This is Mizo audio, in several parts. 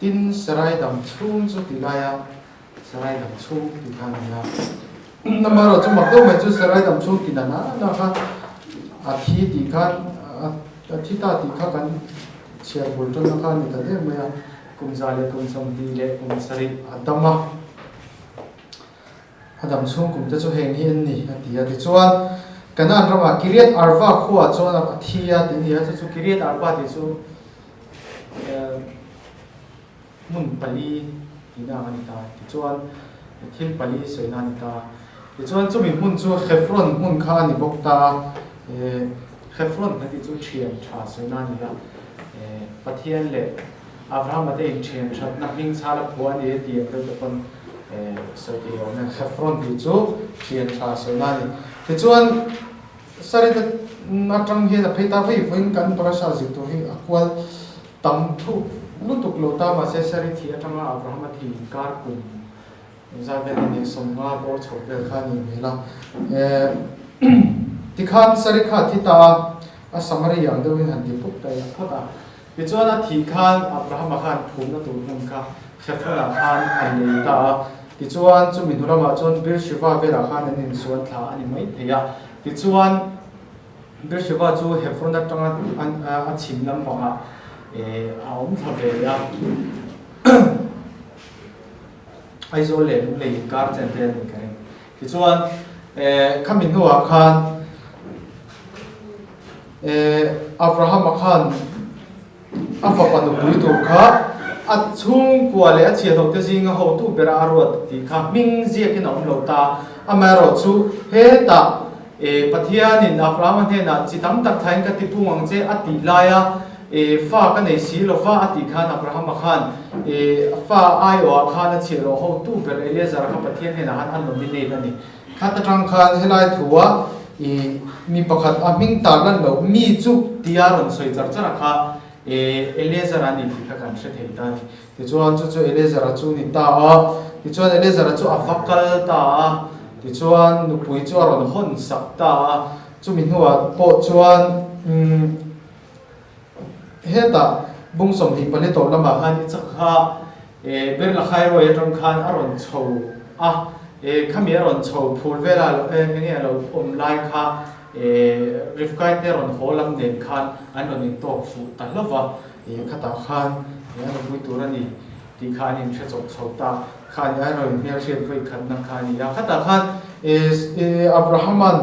Tin, Sarai dam chhung chu ti laia Sarai dam chhung ti kha a ni a. Amaherawhchu mak deuh mai chu Sarai dam chhung ti nana na kha a thi tih khan a thi ta tih kha kan chhiar bul tanna kha a ni ta deuh mai a, kum 127 a dam a. A dam chhung kum te chu heng hi an ni a ti a. Tichuan, Kanaan ramah Kiriath Arba khuaah chuan a thi a tih a ni a, chu chu Kiriath Arba tih chu hmun pali tihna ang a ni ta. Tichuan, thil pali sawina a ni ta. Tichuan, chumi hmun chu Hebron hmun kha a ni bawk ta a. Hebron kan tih chu thian tha sawina a ni a. Pathian leh Abrahama te inthian thatna hming chhal a phuah a ni e tih ang deuh te pawn sawi thei awm e. Hebron tih chu thian tha sawina a ni. Tichuan, Sarita atang hian a phei ta vei vawiin kan parasha zir tur hi a kual tam thup lutuk lo ta mahse Sari thi atanga Abrahama thi inkar kum zat vel a nia 50 bawr chho vel kha a nih hmel a. Tikhan Sari kha a thi ta a, a Samari ang deuhin han ti put ta phawt a. Tichuan a thih khan Abrahama khan phumna tur hmun kha Hebron-ah khan a lei ta a. Tichuan chumi hnu lamah chuan Beersheba velah khan an insuan thla a ni mai thei a. Tichuan Beersheba chu Hebron atanga a chhim lampangah a awm thla ve leh a. Aizawl leh Lunglei inkar chen vel a ni ka ring. Tichuan khami hnuah khan Abrahama khan a fapa nupui tur kha a chhungkua leh a chhiahhlawhte zinga hotu bera a ruat tih kha hming ziakin a awm lo ta. Amaherawhchu hetah Pathianin Abrahama hnenah chi tam tak thlain ka tipung ang che a tih laia fa ka nei si lo va a tih khan Abrahama khan fa aiawhah khan a chhiahhlawh hotu ber Eleazar kha Pathian hnenah khan a nominate a ni. Khat atang khan helai thua i mi pakhat a hming tar lan loh mi chu tia rawn sawi char char a kha Eleazar a ni tih kha kan hre thei ta a ni. Tichuan chu chu Eleazar a chu ni ta a, tichuan Eleazar a chu a va kal ta a, tichuan nupui chu a rawn hawn sak ta a, chumi hnuah pawh chuan umm hetah bung 24 tawh lamah khan i chak kha Berlakhairawi atang khan a rawn chho a, khami a rawn chho phul vela enge a lo awm lai kha Rivkai te rawn haw lam nen khan an rawn intawk fuh ta hlauh va, khatah khan a nupui tur a ni tih kha an inhre chawp chho ta kha a ni a, an rawn inhmelhriat vawi khatna kha a ni a, khatah khan Abrahaman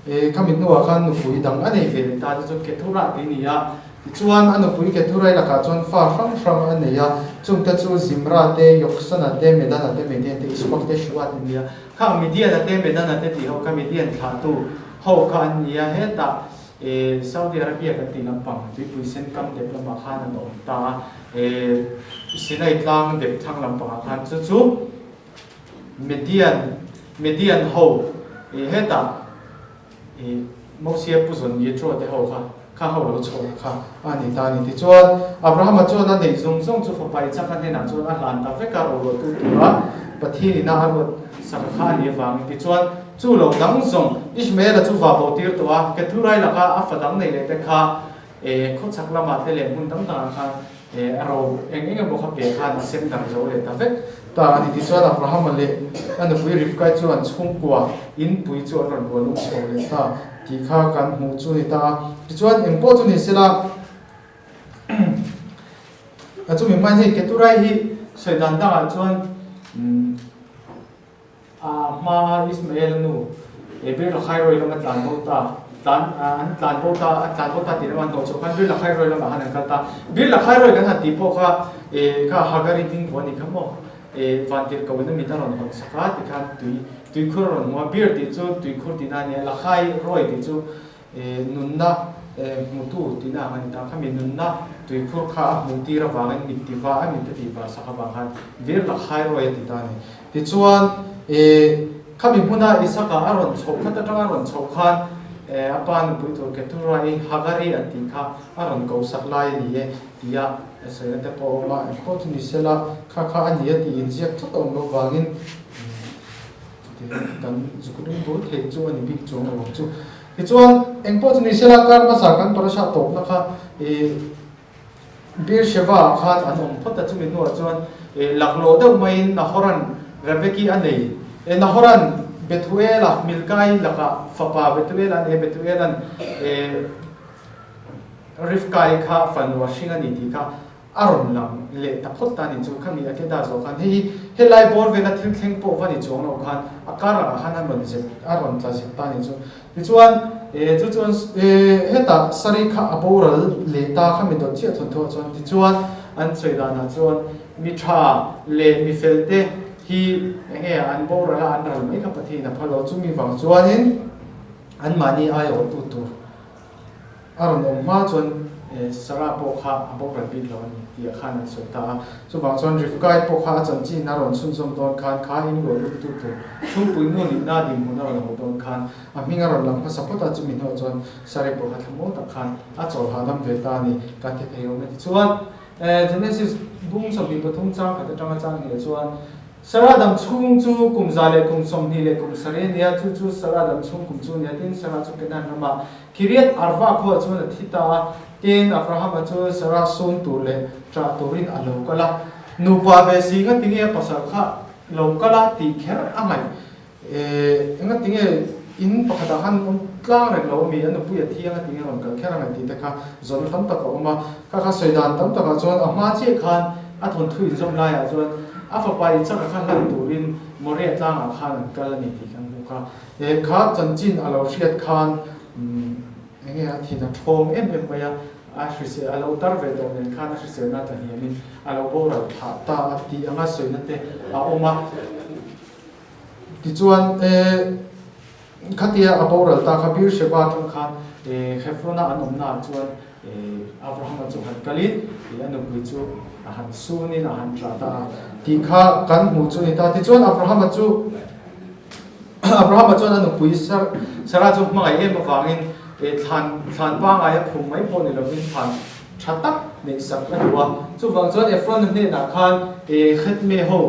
khami hnuah khan nupui dang a nei ve leh ta te chu Keturah tih a ni a. Tichuan, a nupui Kethurai lakah chuan fa hrang hrang a nei a, chungte chu Zimra te, Yoksana te, Medana te, Median te, Isbak te, Shua te an ni a. Khang Midiana te, Medana te tih ho kha Midian thlahtu ho kha an ni a, hetah Saudi Arabia kan tih lampang tuipui sen kam dep lamah khan an awm ta a, Sinai tlang dep thlang lampangah khan chu chu Median, Median ho hetah Mosia pu zawn Jethro te ho kha kha ho lo chho kha a ni ta a ni. Tichuan, Abrahama chuan a neih zawng zawng chu fapa Isaka hnenah chuan a hlan ta vek a, ro-ruahtu tura Pathian ina a ruat saka kha a nih avangin. Tichuan, chu lo dang zawng Ishmaela chu va bo tir tawh a, Kethurai laka a fa dang nei leh te kha khawchhak lamah te leh hmun dang dangah khan a ro eng eng emaw kha pe khan a sem dang zo leh ta vek ta a ni. Tichuan Abrahama leh a nupui Rivkai chu an chhungkua inpui chu an rawn bual lung chho leh ta tih kha kan hmuh chu a ni ta a. Tichuan eng pawh chu ni sela a chumi hmain hei Keturai hi sawi dan dangah chuan A hmaa Ismael-a nu Bir Lakhairoi lama tlan bo ta, tlan an tlan bo ta, a tlan bo ta tih lama an hnawh chhuah khan Bir Lakhairoi lamah khan an kal ta. Bir Lakhairoi kan han tih pawh kha kha Hagari hming vuah a ni kha maw? Vantir ko in a mit a rawn hawn sak a tikhan tui tuikhur a rawn hmu a, Bir tih chu tuikhur tihna a ni a, Lakhairoi tih chu nunna hmutu tihna ang a ni ta. Khami nunna tuikhur kha a hmuh tir avangin mit ti va a mit a tih var sak avang khan Vir Lakhairoi a ti ta a ni. Tichuan, khami hmuna Isaka a rawn chhoh khat atanga a rawn chhoh khan a pa nupui tur Ketura-i Hagari an tih kha a rawn ko sak lai a ni e tia sawina te pawh a awm a, engpawh chu ni sela kha kha a ni a tih inziak tlat a awm loh vangin kan zuk ring bur thei chu a ni bik chuang lo ang chu. Tichuan, engpawh chu ni sela kar hmasa kan parasha tawpna kha. Beersheba ah khan an awm phawt a, chumi hnuah chuan laklawh deuh maiin Nahoran Rebeki a nei. Nahoran Bethuela, Milkai lakah fapa Bethuela a nei a, Bethuela'n Rivkai kha fanu a hring a ni tih kha a rawn lang leh ta phawt ta a ni chu. Khami a ke dah zawh khan hei hi helai bawr vela thil thleng pawh va ni chuang lo khan a kar lakah khan a rawn zep a rawn tla zep ta a ni chu. Tichuan chu chuan hetah Sari kha a boral leh ta khami dawt chiah thawnthuah chuan tichuan an sawi danah chuan mi tha leh mi fel te hi eng nge an boral a an ral mai kha Pathian a phal lo chumi vang chuanin anmahni aiawhtu tur A rawn awm hma chuan Sarah pawh kha a boral bik lo a ni tih ah khan an sawi ta a. Chuvang chuan Rivkai pawh kha a chanchin a rawn chhunzawm dawn khan kha in luah lut tu tur chhungpui nu nihna dinhmun a rawn haw dawn khan a hming a rawn lang hmasa phawt a, chumi hnuah chuan Sarah pawh kha thlamual tak khan a chawl hahdam ve ta a ni kan ti thei awm e. Tichuan Genesis bung 23 chang khat atanga chang hnih ah chuan Sarah dam chhung chu kum 127 a nia, chu chu Sarah dam chhung kum chu a nia, tin Sarah chu Canaan ramah Kiriath Arba khuaah chuan a thi ta a, tin Abrahama chu Sarah sum tur leh ṭah turin a lo kal a. Nupa ve si ngatinge a pasal kha lo kal a tih kher a ngaih? Engatinge in pakhatah khan awm tlang reng lo ami? A nupui a thi a ngatinge rawn kal kher a ngaih tih te kha zawhna tam tak a awm a. Kha kha sawi dan tam takah chuan a hma chiah khan a thawnthu inzawm laiah chuan a fapa Isaka kha hlan turin Moriah tlangah khan an kal a ni tih kan hmu kha. He kha chanchin a lo hriat khan enge a thin a thawng em em mai a, a hrisel a lo tar ve tawh nen khan a hriselna tla hniamin a lo boral phah ta a tih anga sawina te a awm a. Tichuan khatia a boral ta kha Beersheba atang khan Hebron-a an awmna ah chuan Abrahama chu han kalin a nupui chu a han sunin a han tla ta a tih kha kan hmuh chu a ni ta. Tichuan Abrahama chu Abrahama chuan a nupui Sarah chu hmangaih em avangin thlan thlan pangai a phum mai pawh ni lovin thlan tha tak neih sak a duh a. Chuvang chuan Ephron-a hnenah khan Khetme ho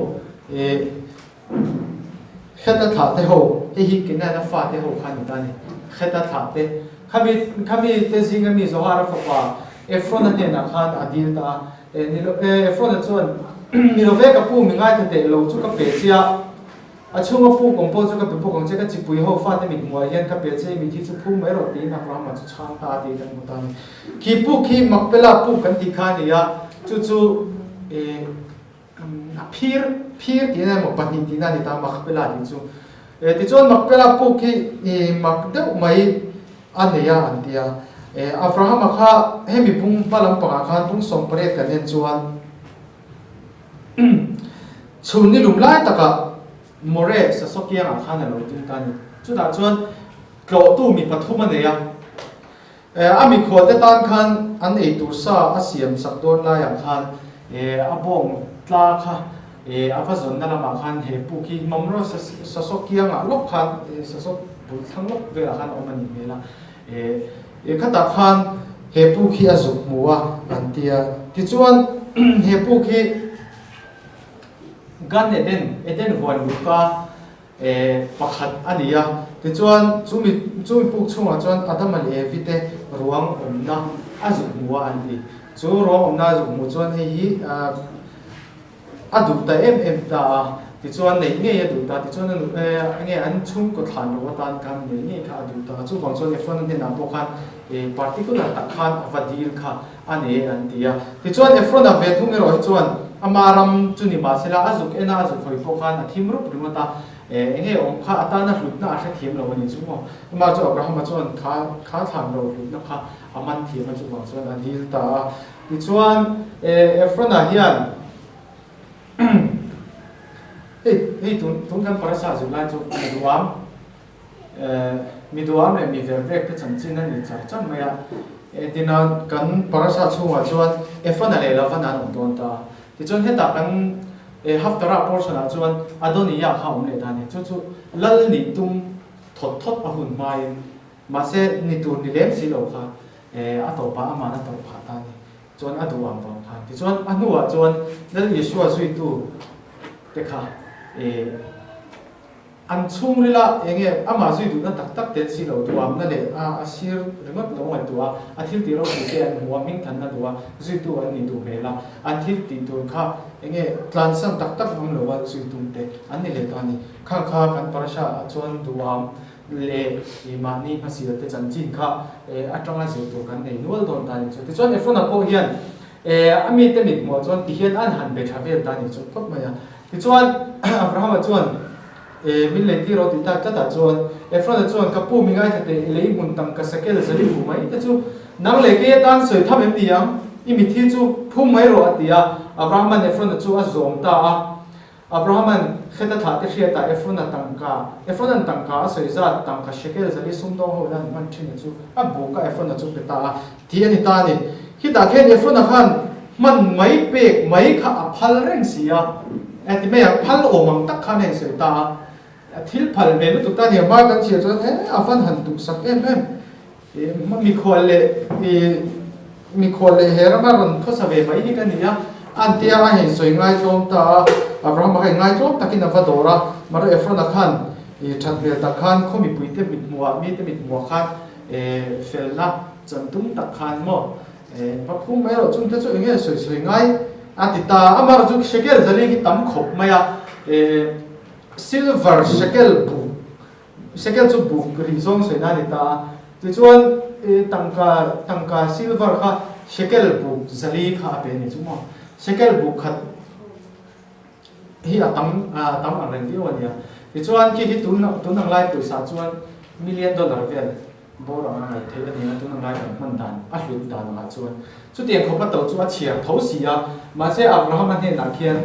Kheta thlah te ho, hei hi Kenana fate ho kha a ni ta a ni. Kheta thlah te, khami khami te zinga mi Zohara fapa Ephron-a hnenah khan a dil ta a. Ni lo Ephron-a chuan, Ni lo ve ka pu, mi ngaithla teh lo chu ka pe che a, a chhunga puk awm pawh chu ka pe bawk ang che, ka chipui ho fate mit hmuhah hian ka pe che, i mit hi chu phum mai rawh tiin Abrahama chu chhang ta a tih kan hmu ta a ni. Khi puk hi Makpela puk kan tih kha a ni a, chu chu A phir, phir tihna emaw pahnih tihna a ni ta Makpela tih chu. Tichuan Makpela puk hi mak deuh mai a nei a an ti a. Abrahama kha hemi bung hma lampangah khan bung 18 kan en chuan chhun ni lum lai takah Moreh Sasokiangah khan a lo ding ta a ni. Chutah chuan tlawhtu mi pathum a nei a. A mikhualte tan khan an ei tur sa a siam sak dawn laiah khan a bawng tla kha a va zawnna lamah khan he puk hi Mamro sasawk kiangah lawk khan sasawk bul thlang lawk velah khan a awm a nih hmel a. Khatah khan he puk hi a zuk hmu a an ti a. Tichuan he puk hi Gan Eden, Eden huan luhka, Pakhat a ni a, tichuan chumi chumi puk chhungah chuan Adama leh Evi te ruang awmna a zuk hmu a an ti. Chu ruang awmna a zuk hmuh chuan hei hi a duh ta em em ta a, tichuan neih ngei a duh ta, tichuan a nu enge an chhungkaw thlan lo atan khan neih ngei kha a duh ta a, chuvang chuan Ephron-a hnenah pawh khan particular tak khan a va dil kha a nei e an ti a. Tichuan Ephron-a ve thung erawh hi chuan ama ram chu ni mahsela a zuk ena a zuk hawi pawh khan a thim rup ringawt a, eng nge awm kha atana hlutna a hrethiam lo a ni chu maw. Amah chu Abrahama chuan kha kha thlan ro hlutna kha a man thiam a chuvang chuan a dil ta a. Tichuan Ephron-a hian hei hei tun tun kan parasa zirlai chu a duh ang. Mi duam leh mi ver vek te chanchin a ni char char mai a. Entina kan parasha chhungah chuan Ephana leh Lavana an awm dawn ta. Tichuan hetah kan Haftarah portion ah chuan Adoniah kha a awm leh ta a ni. Chu chu lal nih tum thawt thawt a hun hmain mahse ni tur ni lem si lo kha a tawpah aman a tawrh phah ta a ni. Chuan a duh ang vang khan. Tichuan a hnuah chuan Lal Isua zuitu te kha. An chhungrila eng nge amah zui duhna tak tak tel si lo duamna leh a a sir ringawt lo ngaihtuah a, a thil tih ropui te an hmu a, hmingthanna duh a, zuitu an nih duh hmel a, an thil tih tur kha eng nge tlansan tak tak ngam lova zui tum te an ni leh ta a ni. Khang kha kan parasha ah chuan duam leh mahni hmasial te chanchin kha atanga zir tur kan nei nual dawn ta a ni chu. Tichuan Ephron-a pawh hian a mite mithmuh ah chuan tihian an han be tha vel ta a ni chu phawt mai a. Tichuan, Abrahama chuan, E, min lei tir rawh tih tak tlatah chuan, Ephron-a chuan, Ka pu, mi ngaithla teh, i lei hmun tangka sakel zali bu mai te chu nang leh kei atan sawi tham em ni ang? I mithi chu phum mai rawh, a ti a. Abrahama'n Ephron-a chu a zawm ta a. Abrahama'n Heta thlah te hriatah Ephron-a tangka, Ephron-a'n tangka a sawi zat tangka shekel zali sumdawng ho ina an hman thin a chu a buk a Ephron-a chu pe ta a. Tih a ni ta a ni. Khitah khian Ephron-a khan hman mai pek mai kha a phal reng si a, e ti mai a, phal awm ang tak khan a insawi ta a. A thil phal hmel lutuk ta a ni a, hma kan chhiar chuan e a van han duhsak em em. E mikhual leh e mikhual leh he rama rawn khawsa ve mai hi ka ni a, an tia a insawi ngaitlawm ta a. Abraham-a kha inngaitlawm takin a va dawr a, mahse Ephron-a khan e that hmel tak khan khaw mipuite mithmuhah mite mithmuhah khan E felna chan tum tak khan maw e va phum mai rawh chungte chu enge sawi sawi ngai a ti ta. Amar chu shekel zali hi tam khawp mai a, e silver shekel buk shekel chu buk rih zawng sawi na a ni ta a. Tichuan e tangka tangka silver kha shekel buk zali kha a pe a ni chu maw. Shekel buk khat hi a tam a tam ang reng viau a nia. Tichuan khi hi tun tun ang lai pawisa chuan million dollar vel bawr ang a ngaih theih a nia tun ang lai kan hman dan a hlut dan angah chuan. Chutiang khawp a to chu a chhiar tho si a, mahse Abraham a hnenah khian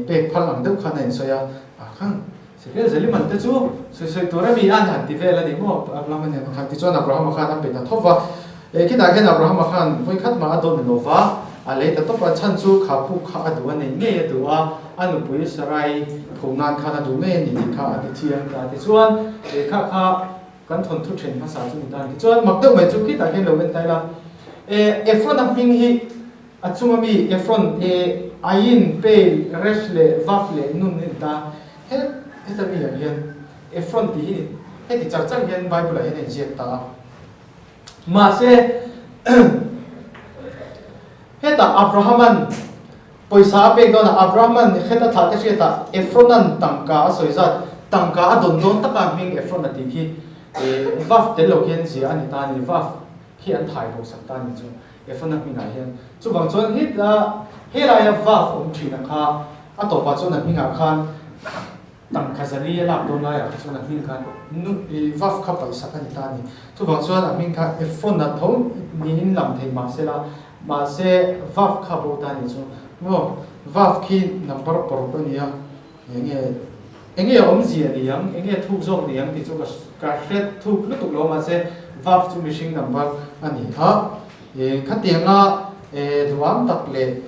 pek phal ang deuh khan a insawi a, ah khan Sihrial Zeliman te chu sawi sawi tur a mi a han ti vel a ni maw? Abraham a nen khan tichuan Abraham-a khan a pe ta tho va. Eh khitah khian Abraham-a khan vawi khat mah a dawn lo va, a lei ta tawp a, chhan chu kha puk kha a duh a nei ngei a duh a, a nupui Sarai phum nan khan a duh ngei a ni tih kha a ti chiang ta. Tichuan eh kha kha kan thawnthu then hmasa chu ni ta a ni. Tichuan mak deuh mai chu khitah khian lo en ta ila, eh Ephron-a hming hi a chunga mi Ephron, eh Ain, Pei, Resh leh Vav leh Nun a ni ta. He heta mi ah hian Ephron tih hi heti char char hian Bible ah hian a inziak ta a. Mahse hetah Abrahaman pawisa a pek dawnah Abrahaman heta thlah te hriatah Ephronan tangka a sawi zat tangka a dawn dawn taka hming Ephron a tih khi Vav tel lo khian zia a ni ta a ni. Vav khi an thai bo sak ta a ni chu Ephron-a hmingah hian. Chuvang chuan heta helaia Vav awm thina kha A tawpah chuan a hmingah khan tangka zali a lak dawn laiah kha chuan a hming khan nu i Vav kha paihsak a ni ta a ni. Chuvang chuan a hming kha Ephron a tho niin lam thei mah se la, mahse Vav kha bo ta a ni chu. Maw Vav khi number paruk a ni a, enge enge a awmzia ni ang, enge thuk zawk ni ang tih chu ka ka hre thuk lutuk lo mahse Vav chu mihring number a ni a. Khatianga duham tak leh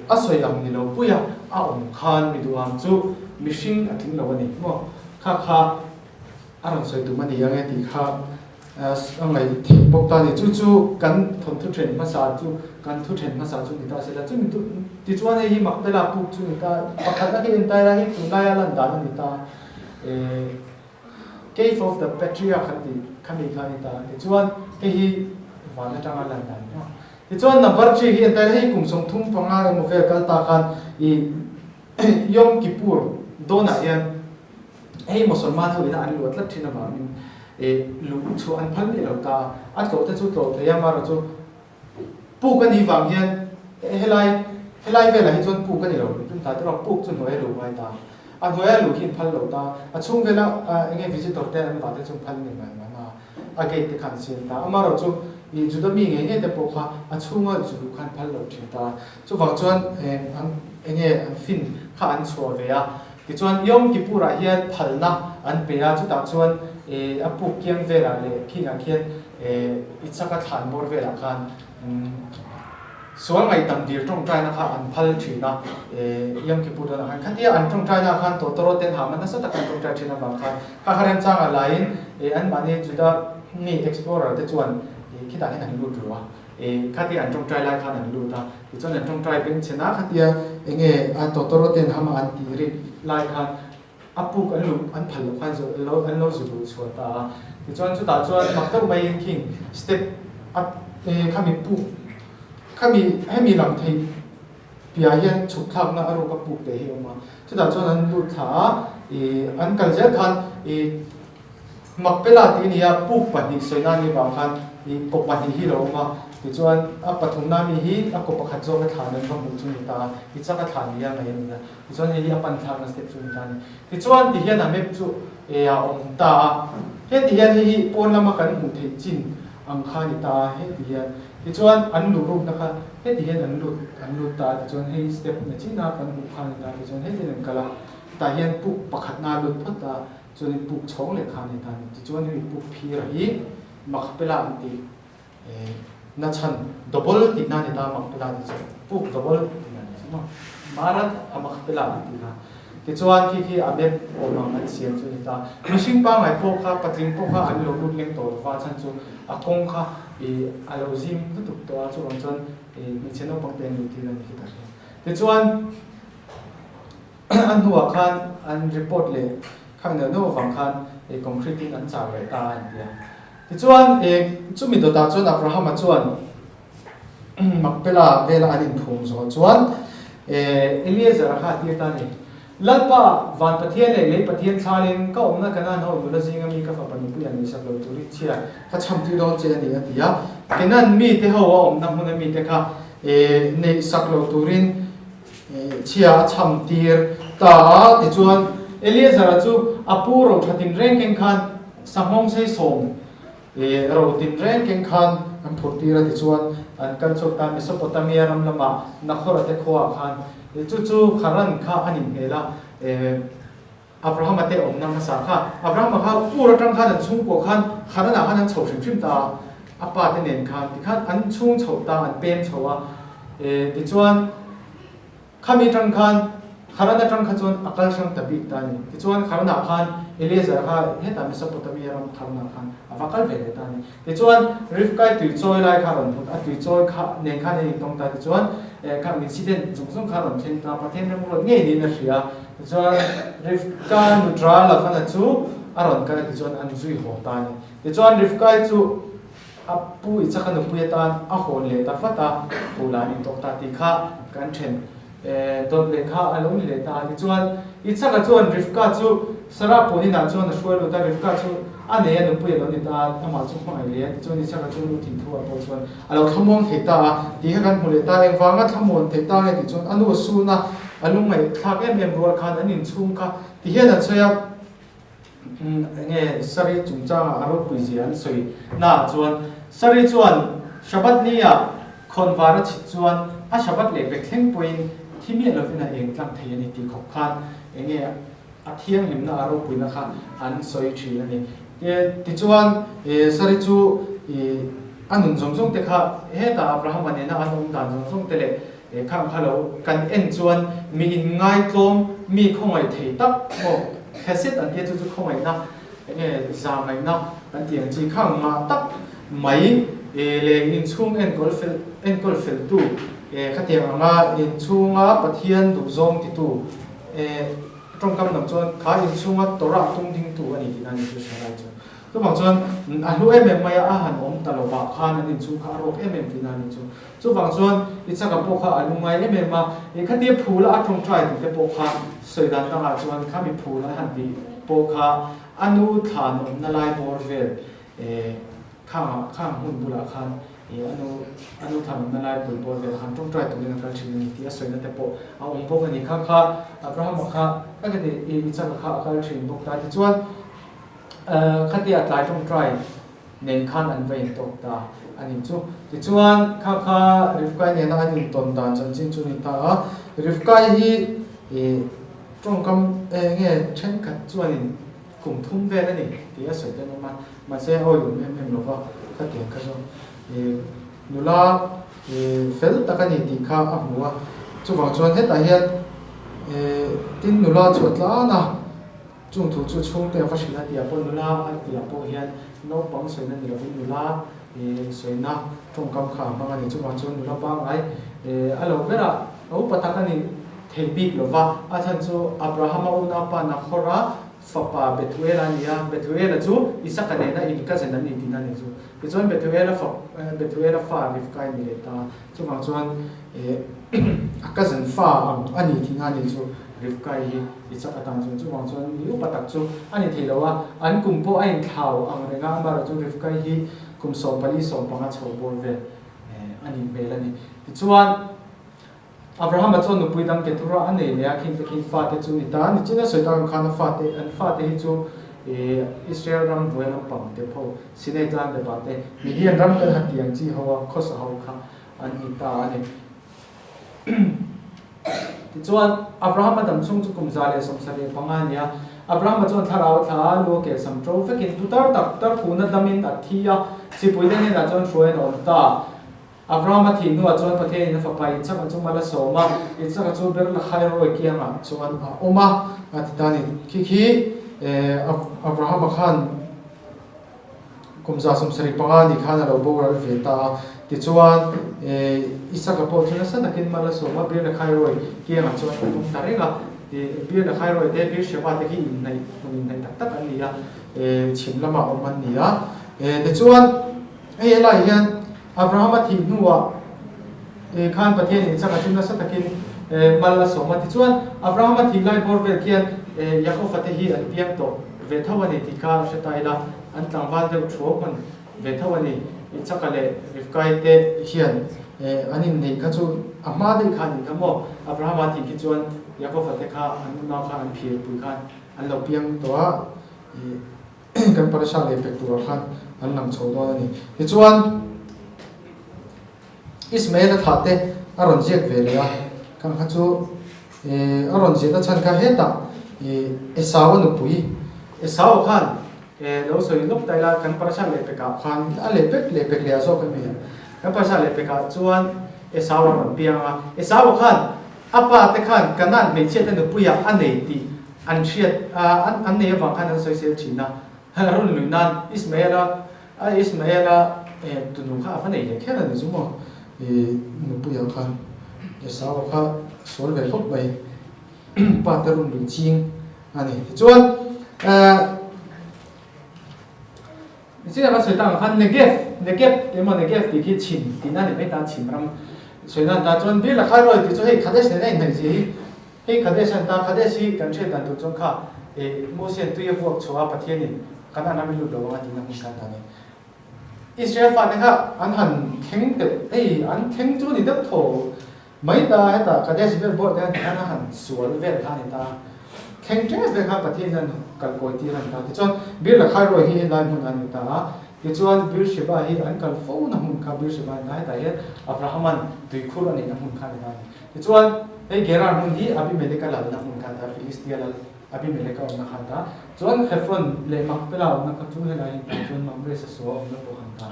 a sawi ang ni lo puia a awm khan mi duham chu mihring a tling lo a ni maw? Kha kha a rawn sawi tum a ni ang e tih kha a ngaih theih bawk ta a ni. Chu chu kan thawnthu then hmasa chu kan thu then hmasa chu ni ta se la. Chumi tichuan hei hi Makpela puk chu ni ta pakhatna khi entire hi tunlaia lan dan a ni ta. Cave of the Patriarch an tih khami kha a ni ta. Tichuan hei hi van atanga lan dan a ni. Tichuan number 3 hi entire hei kum 35 emaw vel kal ta khan i Yom Kippur dawnah hian hei Mosolman ho ina an luah tlat thin avangin i luh chhuah an phal miah lo ta a. A tlawh te chu tlawh thei a, amaherawhchu chu puk a nih vang hian helai helai velah hi chuan puk a ni lo tum ta te erawh puk chu hnuai a luh ngai ta. A hnuaia luh hi an phal lo ta. A chhung vela eng nge visitor te an vah te chu an phal ni mai mahna a gate te kha an siam ta. Amaherawh chu ih Juda mi ngei ngei te pawh kha a chhunga zu luh kha an phal lo thin ta. Chuvang chuan an eng nge an fin kha an chhuah ve a. Tichuan Yom Kippur ah hian phalna an pe a, chutah chuan a puk kiang velah leh khingah khian Ichaka thlan bawr velah khan Sual ngaihdam dil tawngtaina kha an phal thin a, Yom Kippur dawnah khan khatia an tawngtaina khan tawtawrawt ten hahna nasa taka an tawngtai thin avang khan kha kha remchanga laiin anmahni Juda mi explorer te chuan khitah hian an lut ru a, khatia an tawngtai lai khan an lut a. Tichuan an tawngtai bengchhen a, khatia enge a tawtawrawt ten hama an tih rik lai khan a puk an luh an phal loh khan lo an lo zu luh chhuah ta a. Tichuan chutah chuan mak deuh maiin khing step a khami puk khami hemi lang theih piah hian chhuk thlakna a ruk a puk teh hi a awm a. Chutah chuan an lut thla a, ih an kal zel khan ih Makpela tih a ni a, puk pahnih sawina a nih vang khan ih kaw pahnih hi lo awm a, tichuan a pathumna mi hi a kaw pakhat zawk a thlan an va hmuh chu a ni ta a, i chak a thlan ni a ngaih a ni a, tichuan hei hi a pan thlakna step chu a ni ta a ni. Tichuan ti hian a map chu eh a awm ta a, heti hian hei hi pawn lama kan hmuh theih chin ang kha a ni ta a, heti hian tichuan an luh rukna kha heti hian an lut an lut ta a, tichuan hei step na china kan hmuh kha a ni ta a, tichuan heti hian an kal a, tah hian puk pakhatna a lut phawt a. Chuanin puk chhawng leh kha a ni ta a ni. Tichuan hemi puk phira hi Makpela an ti na chhan double tihna a ni ta a, Makpela tih chu puk double tihna a ni chu maw. Marat a Makpela an ti kha. Tichuan khi khi a map awm ang an siam chu a ni ta. Mihring pangngai pawh kha patling pawh kha an lo lut leng tawh lova a chhan chu a kawng kha ih a lo zim lutuk tawh a, chuvang chuan ih hmeichhe naupang te an luh tir a ni khi ta hria. Tichuan. A hnuah khan an report leh khang neuh neuh avang khan concrete in an char leh ta a inti a. Tichuan chumi dawtah chuan Abrahama chuan Makpela vela an inphum zawh chuan Eliezer-a kha a tir ta a ni. Lalpa, van Pathian leh lei Pathian thlalin ka awmna Kanaan ho nula zinga mi ka fapa nupui an eisak lo turin chhia ka chham tir dawn che a ni a ti a. Kenan mite ho a awmna hmuna mite kha neihsak lo turin Chhia a chham tir ta a, tichuan Eleazar-a chu a pu ro tha tinreng keng khan sanghawng sei sawm ro tinreng keng khan an phurh tir a, tichuan an kal chhuak ta Mesopotamia ram lamah Nakhor-a te khuaah khan chu chu Haran kha a nih hmel a. Abrahama te awmna hmasa kha Abrahama kha Ur atang khan an chhungkua khan Haran-ah khan an chho hrim hrim ta a, a pa te nen khan tikhan an chhung chho ta, an pem chho a, tichuan khami atang khan Haran atang kha chuan a kal hrang ta bik ta a ni. Tichuan Haran-ah khan Eliezer kha hetah Mesopotamia ram Haran-ah khan a va kal ve leh ta a ni. Tichuan Rivkai tui chawi lai kha a rawn hmut a, tui chawi kha nen khan an intawng ta. Tichuan khang incident zawng zawng kha a rawn thleng ta, Pathian remruat ngei niin a hria. Tichuan Rivka nutra Lavana chu a rawn kal a, tichuan an zui haw ta a ni. Tichuan Rivkai chu a pu Isaka nupui atan a hawn leh ta vat a, Hula an intawk ta tih kha kan then. Dawt leh kha a lo ni leh ta a. Tichuan, Isaka chuan Rivka chu Sarah puan inah chuan a hruai lut a, Rivka chu a nei a, nupui a lo ni ta a, amah chu hmangaih leh a. Tichuan, Isaka chu nu thinthu ah pawh chuan a lo thlamuang thei ta a, tih kha kan hmu leh ta. Engvanga thlamuan thei ta nge tih chuan a nu a sun a, a lungngaihthlak em em rual khan an inchhung kha ti hian an sawi a. Enge Sari chungchanga a ropui zia an sawi naah chuan Sari chuan Shabbat ni-ah khawnvar a chhit chuan a Shabbat leh pek thleng pawhin thi miah lovin a eng tlang thei a ni tih khawp khan enge a thianghlimna a ropuina kha an sawi thin a ni. Tichuan Sari chu a nun zawng zawng te kha hetah Abrahama nena an awm dan zawng zawng te leh He khang kha lo kan en chuan mi in ngaitlawm, mi khawngaih thei tak maw Chesed an tia chu chu khawngaihna enge zahngaihna kan tih ang chi khang ngah tak mai leh inchhung enkawl fel enkawl feltu khatiang anga inchhunga Pathian duhzawng titu tawngkam lam chuan kha inchhunga Torah tung dingtu a ni tihna a ni chu Sarai chu. Chuvang chuan a hlu em em mai a, a han awm ta lovah khan an inchhung kha a rawk em em tihna a ni chu. Chuvang chuan Isaka pawh kha a lungngai em em a, ih khatia phul a tawngtai tih te pawh kha sawi dan dangah chuan khami phul a han tih pawh kha a nu thlan awmna lai bawr vel khangah khang hmun bulah khan ih a nu a nu thlan awmna lai bul bawr velah khan tawngtai turin a kal thin a ni tih a sawina te pawh a awm bawk a ni. Kha kha Abrahama kha ka ti ih Isaka kha a kal thin bawk ta. Tichuan Khatia tlai tawngtai nen khan an va intawk ta a ni chu. Tichuan kha kha Rivkai nena an intawn dan chanchin chu a ni ta a. Rivkai hi tawngkam nge thenkhat chuanin kum thum vel a ni tih a sawi ten awm a, mahse a awih awm em em lo va, khatiang kha chu nula fel tak a ni tih kha a hmu a. Chuvang chuan hetah hian tin nula chu a tlan a. Chung thu chu chhungte a va hrilh a tih ah pawh nula a tih ah pawh hian naupang sawina ni lovin nula. Sawina tawngkam kha a hmang a ni. Chuvang chuan nula pangngai a lo berah a upa tak a ni thei bik lo va. A chhan chu Abrahama unaupa Nahora fapa Bethuela a ni a, Bethuela chu Isaka nena in cousin an ni tihna a ni chu. Tichuan Bethuela fa Bethuela fa Rivka a ni leh ta. Chuvang chuan a cousin fa ang a ni tihna a ni chu Rivka hi Isaka tan chuan. Chuvang chuan mi upa tak chu a ni thei lo a, an kum pawh a inthlau ang reng a, amaherawhchu Rivka hi kum 14 15 chho bawr vel a nih hmel a ni. Tichuan, Abrahama chuan nupui dang Keturah a nei leh a, khing te khi fate chu ni ta. Nichina sawi tak ang khan a fate, an fate hi chu Israel ram hnuai lampang te pho, Sinai tlang te pah te, Midian ram kan han tih ang chi ho a khawsa ho kha an ni ta a ni. Tichuan, Abrahama dam chhung chu kum 175 a ni a. Abrahama chuan thlarau a thla a, lu a kel sam ṭo vekin tu tar tak tar kuna damin a thi a, chipuite hnenah chuan hruai an awm ta. Abrahama thih hnuah chuan Pathianin a fapa Isaka chu mal a sawm a, Isaka chu Ber-Lahairoi kiangah chuan a awm a, a ti ta a ni. Khi khi Abrahama khan Kum 175 ni khan a lo boral ve ta a, tichuan Isaka pawh chu nasa takin mal a sawm a, Beer-Lakhai-Roi kiangah chuan a tum ta reng a, Beer-Lakhai-Roi te Beer-Sheba te khi inhnaih hmun inhnaih tak tak an ni a, chhim lama awm an ni a. Tichuan hei helaiah hian Abrahama thih hnuah khan Pathianin Isaka chu nasa takin mal a sawm a, tichuan Abrahama thih lai bawr vel khian Jakofa te hi an piang tawh ve tho a ni tih kha hre ta ila. An tlangval deuh thuau hman ve tho a ni. Ichaka leh Rivkai te hian an inneih kha chu a hma daih kha a nih kha maw? Abrahama tih khi chuan Jakofa te kha an unau kha an phir pui khan an lo piang tawh a, kan parasha leh pek turah khan an lang chho dawn a ni. Tichuan Ismael a thlah te a rawn ziak ve leh a, khang kha chu a rawn ziahna chhan kha hetah Esau a nupui Esau khan lo sawi lawk ta ila kan parasha leh pekah khan a leh pek leh pek leh a zawk em kan parasha leh pekah chuan Esau a rawn piang a, Esau khan a pa te khan Kanaan hmeichhia te nupuiah a nei tih an hriat an nei avang khan an sawisel thin a, rawn luih nan Ismael-a A Ismaela tunu kha a va nei leh kher a ni chu maw? I nupuiah khan Esau kha a sual ve khawp mai, pa te run lui ching a ni. Tichuan Nichina kan sawi tak ang khan Negev, Negeb emaw Negev tih khi chhim tihna a ni mai ta, chhim ram sawi nan ta chuan Bir Lakhai tih chu hei Kadesh nena inhnaih zia hi Hei Kadesh an ta, Kadesh hi kan hriat dan tur chuan kha Mosian tui a vuak chhuah a Pathianin kan an ram i lut lo ang a tihna hmun kha an ta a ni. Israel fate kha an han thleng deuh, hei an thleng chu a ni deuh tho mai ta, hetah Kadesh vel bawrh te han a han sual vel kha a ni ta, thleng tep vel kha Pathianin an kalkawi tir a ni ta. Tichuan Bir Lakhai-Roi hi helai hmun a ni ta a, tichuan Beersheba hi an kal fo na hmun kha Beersheba a ni ta, hetah hian Abrahaman tuikhur a neihna hmun kha a ni ta a ni. Tichuan, hei Gerar hmun hi Abimeleka lalna hmun kha a ta, Filistia lal Abimeleka awmna kha a ta. Chuan Hebron leh Makpela awmna kha chu helai hi a ta, chuan Mamre Sasua awmna pawh kha an ta.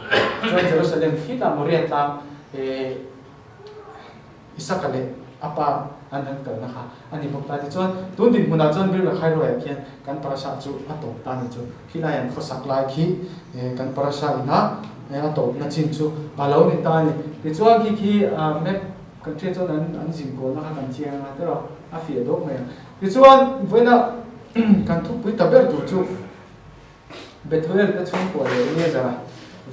Chuan Jerusalem khitah Moria tlang Isaka leh a pa an han kalna kha a ni bawk ta. Tichuan, tun dinhmunah chuan Bir Lakhairoiah khian kan parasha chu a tawp ta a ni chu. Khilai an khawsak lai khi kan parasha ina a tawpna chin chu a lo ni ta a ni. Tichuan khi khi map Kan hriat chuan an an zin kualna kha kan chiang a tiraw a fiah dawk mai ang. Tichuan vawiina kan thupui ta ber tur chu Bethuel te chhungkua leh Eliezer-a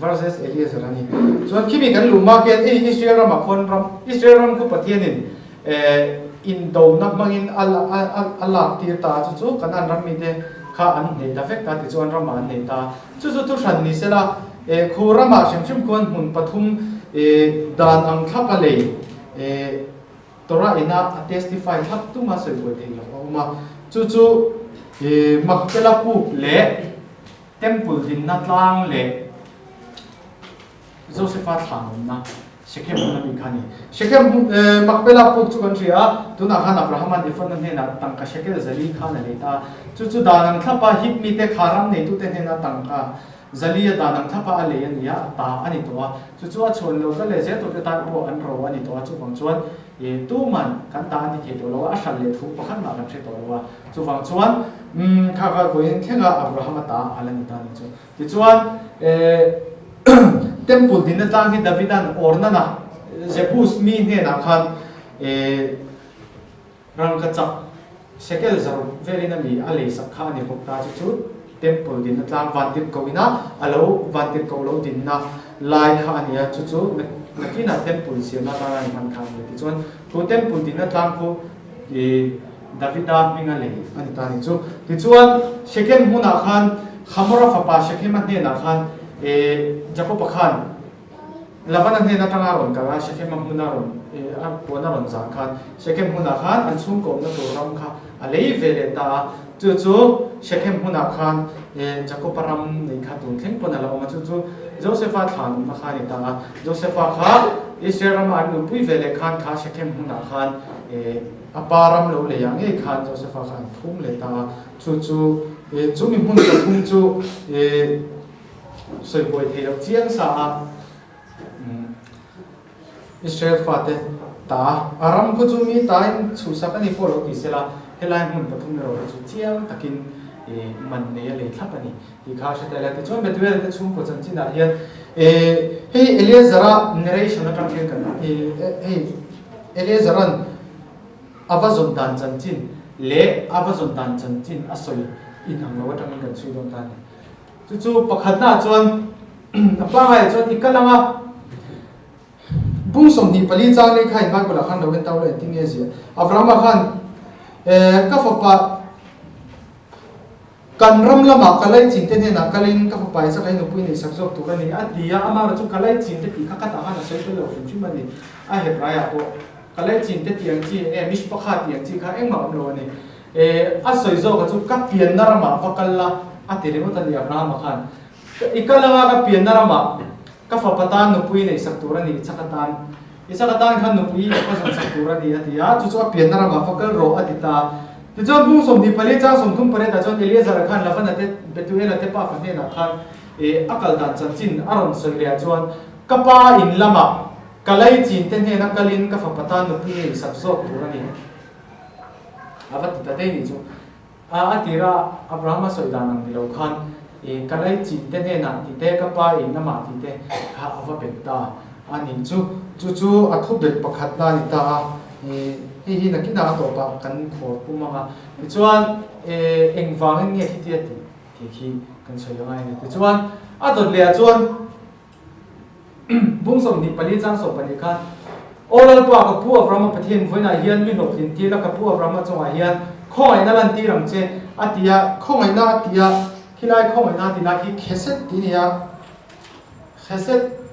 versus Eliezer a ni. Chuan khimi kan luh hma khian hei Israel ramah khawn ram Israel ram khu Pathianin eh indona hmangin a a a a lak tir ta a chu chu Kanaan ram mite kha an hneh ta vek ta tichuan ramah an nei ta. Chu chu thuhran ni sela, khu ramah hrim hrim khuan hmun pathum dan ang thlap a lei Torah ina a testify thlap tuma sawi buai theih loh a awm a. Chu chu Makpela puk leh Temple dinna tlang leh Josepha thlan awmna Shechem hmun a mi kha a ni. Shechem hmun, Makpela puk chu kan hria a, tunah khan Abrahama'n Ephron-a hnenah tangka shekel zali khan a lei ta a. Chu chu dan ang thlapa Hit mite kha ram neitute hnena tangka zali a dan ang thlapa a lei a ni a, a ta a ni tawh a. Chu chu a chhuan lo kal leh zel tawhte tan pawh an ro a ni tawh a, chuvang chuan tuman kan ta an ti thei tawh lo a, a hral leh thu pakhat mah kan hre tawh lo a. Chuvang chuan kha kha vawiin thlenga Abrahama ta a la ni ta a ni chu. Tichuan. Temple dinna tlang hi Davida'n Ornana, Jebus mi hnenah khan rangkachak shekel zaruk velin a mi a leisak kha a ni bawk ta. Chu chu Temple dinna tlang vantirhkoh ina a lo vantirhkoh lo dinna lai kha a ni a, chu chu nakinah Temple siamna atana an hman kha a ni. Tichuan, chu Temple dinna tlang khu Davida hminga lei a ni ta a ni chu. Tichuan, Shechem hmunah khan Hamora fapa Shechema hnenah khan Jakoba khan Labana hnen atanga a rawn kal a, Shechema hmuna rawn a puan a rawn zah khan Shechem hmunah khan an chhungkaw awmna tur ram kha a lei ve leh ta a. Chu chu Shechem hmunah khan Jakoba ram nei kha tun thleng pawn a la awm a, chu chu Josefa thlan awmna kha a ni ta a. Josefa kha Israel rama an nupui ve leh khan kha Shechem hmunah khan A pa ram lo leiah ngei khan Josefa kha an phum leh ta a, chu chu chumi hmun pathum chu sawi buai thei loh chiang sa a, Israel fate ta a ram khu chu mi tain chhuhsak a ni pawh lo ti sela, helai hmun pathum erawh hi chu chiang takin man nei a lei thlap a ni tih kha a hre ta ila. Tichuan Betuel te chhungkaw chanchinah hian hei Eleazara narration atang hian kan hei Eleazaran a va zawn dan chanchin leh a va zawn dan chanchin a sawi inang lo atangin kan chhui dawn ta a ni. Chu chu pakhatnaah chuan a pangai chuan i kal ang a, bung 24 chang leh kha in Bible ah khan lo en tau la engtin nge ziah. Abrahama khan ka fapa Kan ram lamah ka laichin te hnenah kalin ka fapa Isaka hi nupui neihsak zawk tur a ni, a ti a. Amaherawhchu ka laichin te tih kha ka tah khan a sawi tel lo hrim hrim a ni. A Hebraiah pawh ka laichin te tih ang chi eng nge mishpakha tih ang chi kha engmah awm lo a ni. E, a sawi zawka chu ka pianna ramah va kal la, a ti ringawt a ni Abrahama khan. I kal anga ka pianna ramah ka fapa tan nupui neihsak tur a ni, Isaka tan. Isaka tan khan nupui ka zawnsak tur a ni, a ti a. Chu chu a pianna ramah va kal rawh, a ti ta. Tichuan bung 24 chang 30 pariatah chuan Eleazar-a khan Labana te, Betuela te pafa hnenah khan a kal dan chanchin a rawn sawi leh ah chuan, Ka pa in lamah ka laichin te hnena kalin ka fapa tan nupui ngei sak zawk tur a ni. A va ti ta daih nih chu. A a tira Abrahama sawi dan ang ni lo khan ka laichin te hnenah tih te, ka pa in lamah tih te kha a va bet ta a nih chu. Chu chu a thubet pakhatna a ni ta a. Hei hi nakinah a tawpah kan khawr pum ang a, tichuan engvangin nge khitia tih tih khi kan sawi angai a ni. Tichuan a dawt lehah chuan bung 24 chang 12 khan, Aw Lalpa, ka pu Abrahama Pathian vawiinah hian mi hlawhtlin tir la, ka pu Abrahama chungah hian khawngaihna lantir ang che, a ti a. Khawngaihna a ti a, khilai khawngaihna a ti lai khi Chesed tih a ni a, Chesed.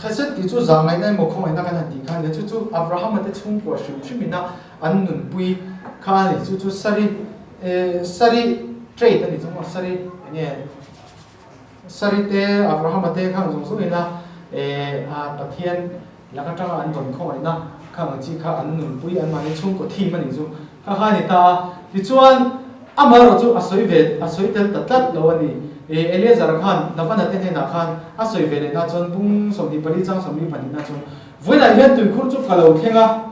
Chesed tih chu zahngaihna emaw khawngaihna kan han tih kha a ni a, chu chu Abrahama te chhungkua hrim hrim ina an nunpui kha a ni. Chu chu Sari Sari trade a ni chu maw Sari eng nge Sari te Abrahama te khang zawng zawng ina Pathian Lak atanga an vawn khawngaihna kha ang chi kha an nunpui anmahni chhungkaw thim a nih chu kha kha a ni ta a. Tichuan, amaherawh chu a sawi ve, a sawi tel ta tlat lo a ni. Eleazar khan Labana te hnenah khan a sawi ve lehna chuan bung 24 chang 42 na chuan, Vawiinah hian tuikhur chu ka lo thleng a,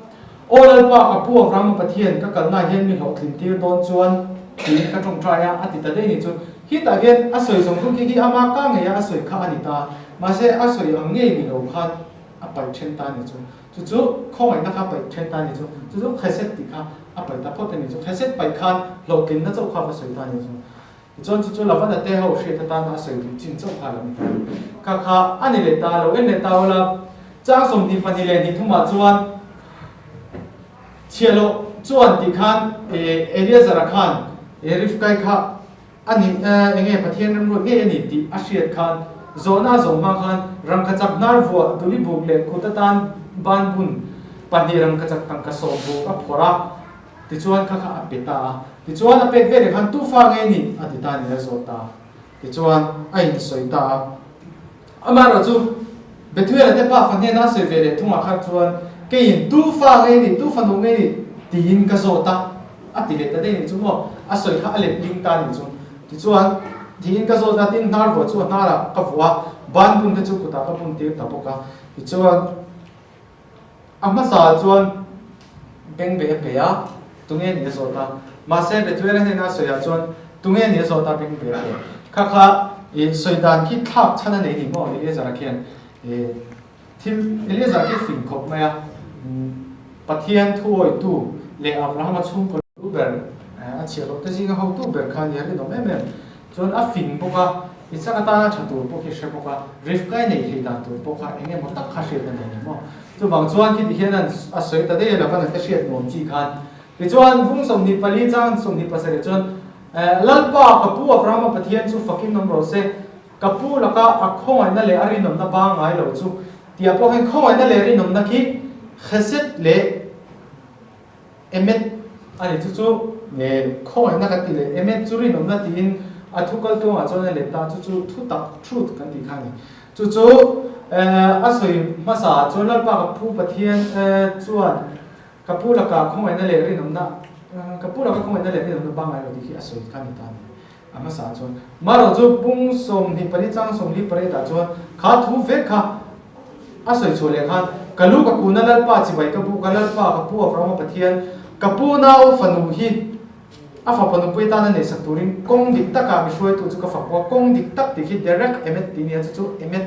Aw Lalpa, ka pu Abrahama Pathian, ka kalnaah hian mi hlawhtlin tir dawn chuan tiin ka tawngtai a, a ti ta daih ni chu. Khitah hian a sawi zawng zawng khi khi ama ka ngeia a sawi kha a ni ta. Mahse, a sawi ang ngei ni lo khan a paih then ta ni chu. Chu chu khawngaihna kha paih then ta ni chu. Chu chu Chesed tih kha a paih ta phawt a ni chu. Chesed paih khan hlawhtlinna chauh kha va sawi ta ni chu. Tichuan chu chu Lavana te ho hriat atana a sawi duh chin chauh kha a lo ni ta. Kha kha a ni leh ta, lo en leh ta ula. Chang 22 leh hnih thumah chuan chhiahloh chuan tih khan Eleazar-a khan Rivkai kha A nih, enge Pathian remruat ngei a ni tih a hriat khan zawhna a zawh hma khan rangkachak hnar vuah tuli buk leh kut atan ban bun pahnih rangkachak tangka sawm buk a phawrh a, tichuan kha kha a pe ta a. Tichuan a pek veleh khan tu fa ngei ni a ti ta a ni a zawt ta a. Tichuan a insawi ta a. Amaherawhchu, Bethuela te pa fa hnena a sawi ve leh thungah kha chuan, Keiin tu fa ngei ni, tu fanu ngei ni? tiin ka zawt a, a ti leh ta daih nih chu maw, a sawi kha a let ling ta nih chu. Tichuan, tiin ka zawt a, tin hnar vuah chu a hnarah ka vuah a, ban bun te chu kutah ka bun tir ta bawk a. Tichuan, a hmasaah chuan bengbeh a pe a. Tunge nih a zawt a? Mahse Bethuela hnena a sawiah chuan tunge nih a zawt a beng ve hle. Kha kha i sawi dan khi thlak chhan a nei ni maw Eleazar-a khian i thil Eleazar khi fing khawp mai a, Pathian thuawitu leh Abrahama chhungkaw lu ber a chhiah loh te zinga hotu ber kha nia rinawm em em. Chuan a fing bawk a, Isaka atana tha tur pawh khi hre bawk a, Rivka-i nei thei dan tur pawh kha eng emaw tak kha hriat a nei ni maw? Chuvang chuan khi ti hian an a sawi ta daih a lova nate hriat nuam chi khan. Tichuan vung 24 chang 27 chuan, Lalpa, ka pu Abrahama Pathian chu fakin awm rawh se, ka pu laka a khawngaihna leh a rinawmna ba ngai lo chu, tih ah pawh hian khawngaihna leh rinawmna khi Chesed leh Emet a ni chu chu khawngaihna kan tih leh Emet chu rinawmna tiin a thu kal tuangah chuan a let ta chu chu thu tak, truth, kan tih kha a ni. Chu chu a sawi hmasa ah chuan Lalpa ka pu Pathian chuan ka pu lakah khawngaihna leh rinawmna ka pu laka khawngaihna leh rinawmna pangngai lo tih hi a sawi kha a ni ta a ni. A hmasa ah chuan marawh chu pung 24 chang 48 ah chuan kha thu vek kha a sawi chhuah leh khan ka lu ka kuna Lalpa chibai ka buk a, Lalpa ka pu Abrahama Pathian ka pu nau fanu hi a fapa nupui tana neihsak turin kawng dik takah mi hruaitu chu ka fak bawk a, kawng dik tak tih khi derek emet tih nia chu chu emet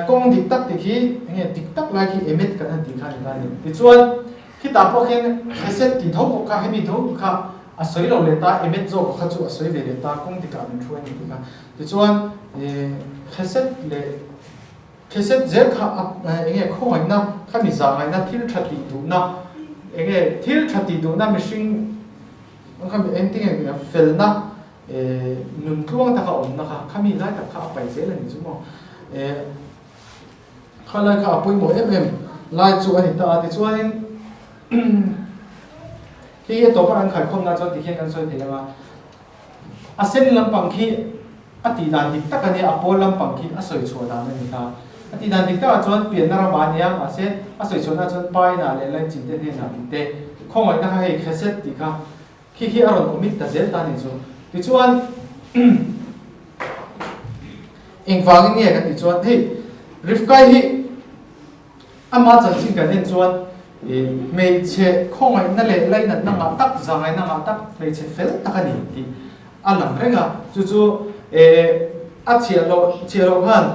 kawng dik tak tih khi enge dik tak lai khi emet kan han tih kha a ni ta a ni. Tichuan khitah pawh khian chesed tih tho pawh kha hemi tho kha A sawi lo leh ta, Emet zawk kha chu a sawi ve leh ta, kawng dikah min hruai a ni tih kha. Tichuan, Chesed leh Chesed zel kha a eng nge khawngaihna, kha mi zah ngaihna, thil tha tih duhna, eng nge thil tha tih duhna mihring kha mi engti nge felna, nun tluang taka awmna kha, kha mi lai tak kha a pai zel a ni chu maw. Kha lai kha a pawimawh em em lai chu a ni ta a, tichuanin hei hi a tawpa an khaikhawmna chuan tikhian kan sawi thei ang a, a sen lampang khi a tih dan dik tak a nia, a pawl lampang khi a sawi chhuah dan a ni ta. A tih dan dik takah chuan pianna ramah a nia, mahse a sawi chhuahna chuan pa inah leh laichin te hnenah tih te, khawngaihna kha hei chesed tih kha Khi khi a rawn awmit ta zel ta a nih chu. Tichuan, engvangin nge kan tih chuan hei Rivkai hi ama chanchin kan en chuan hmeichhe khawngaihna leh lainatna ngah tak, zahngaihna ngah tak, hmeichhe fel tak a ni tih a lang reng a. Chu chu a chhiahloh chhiahloh khan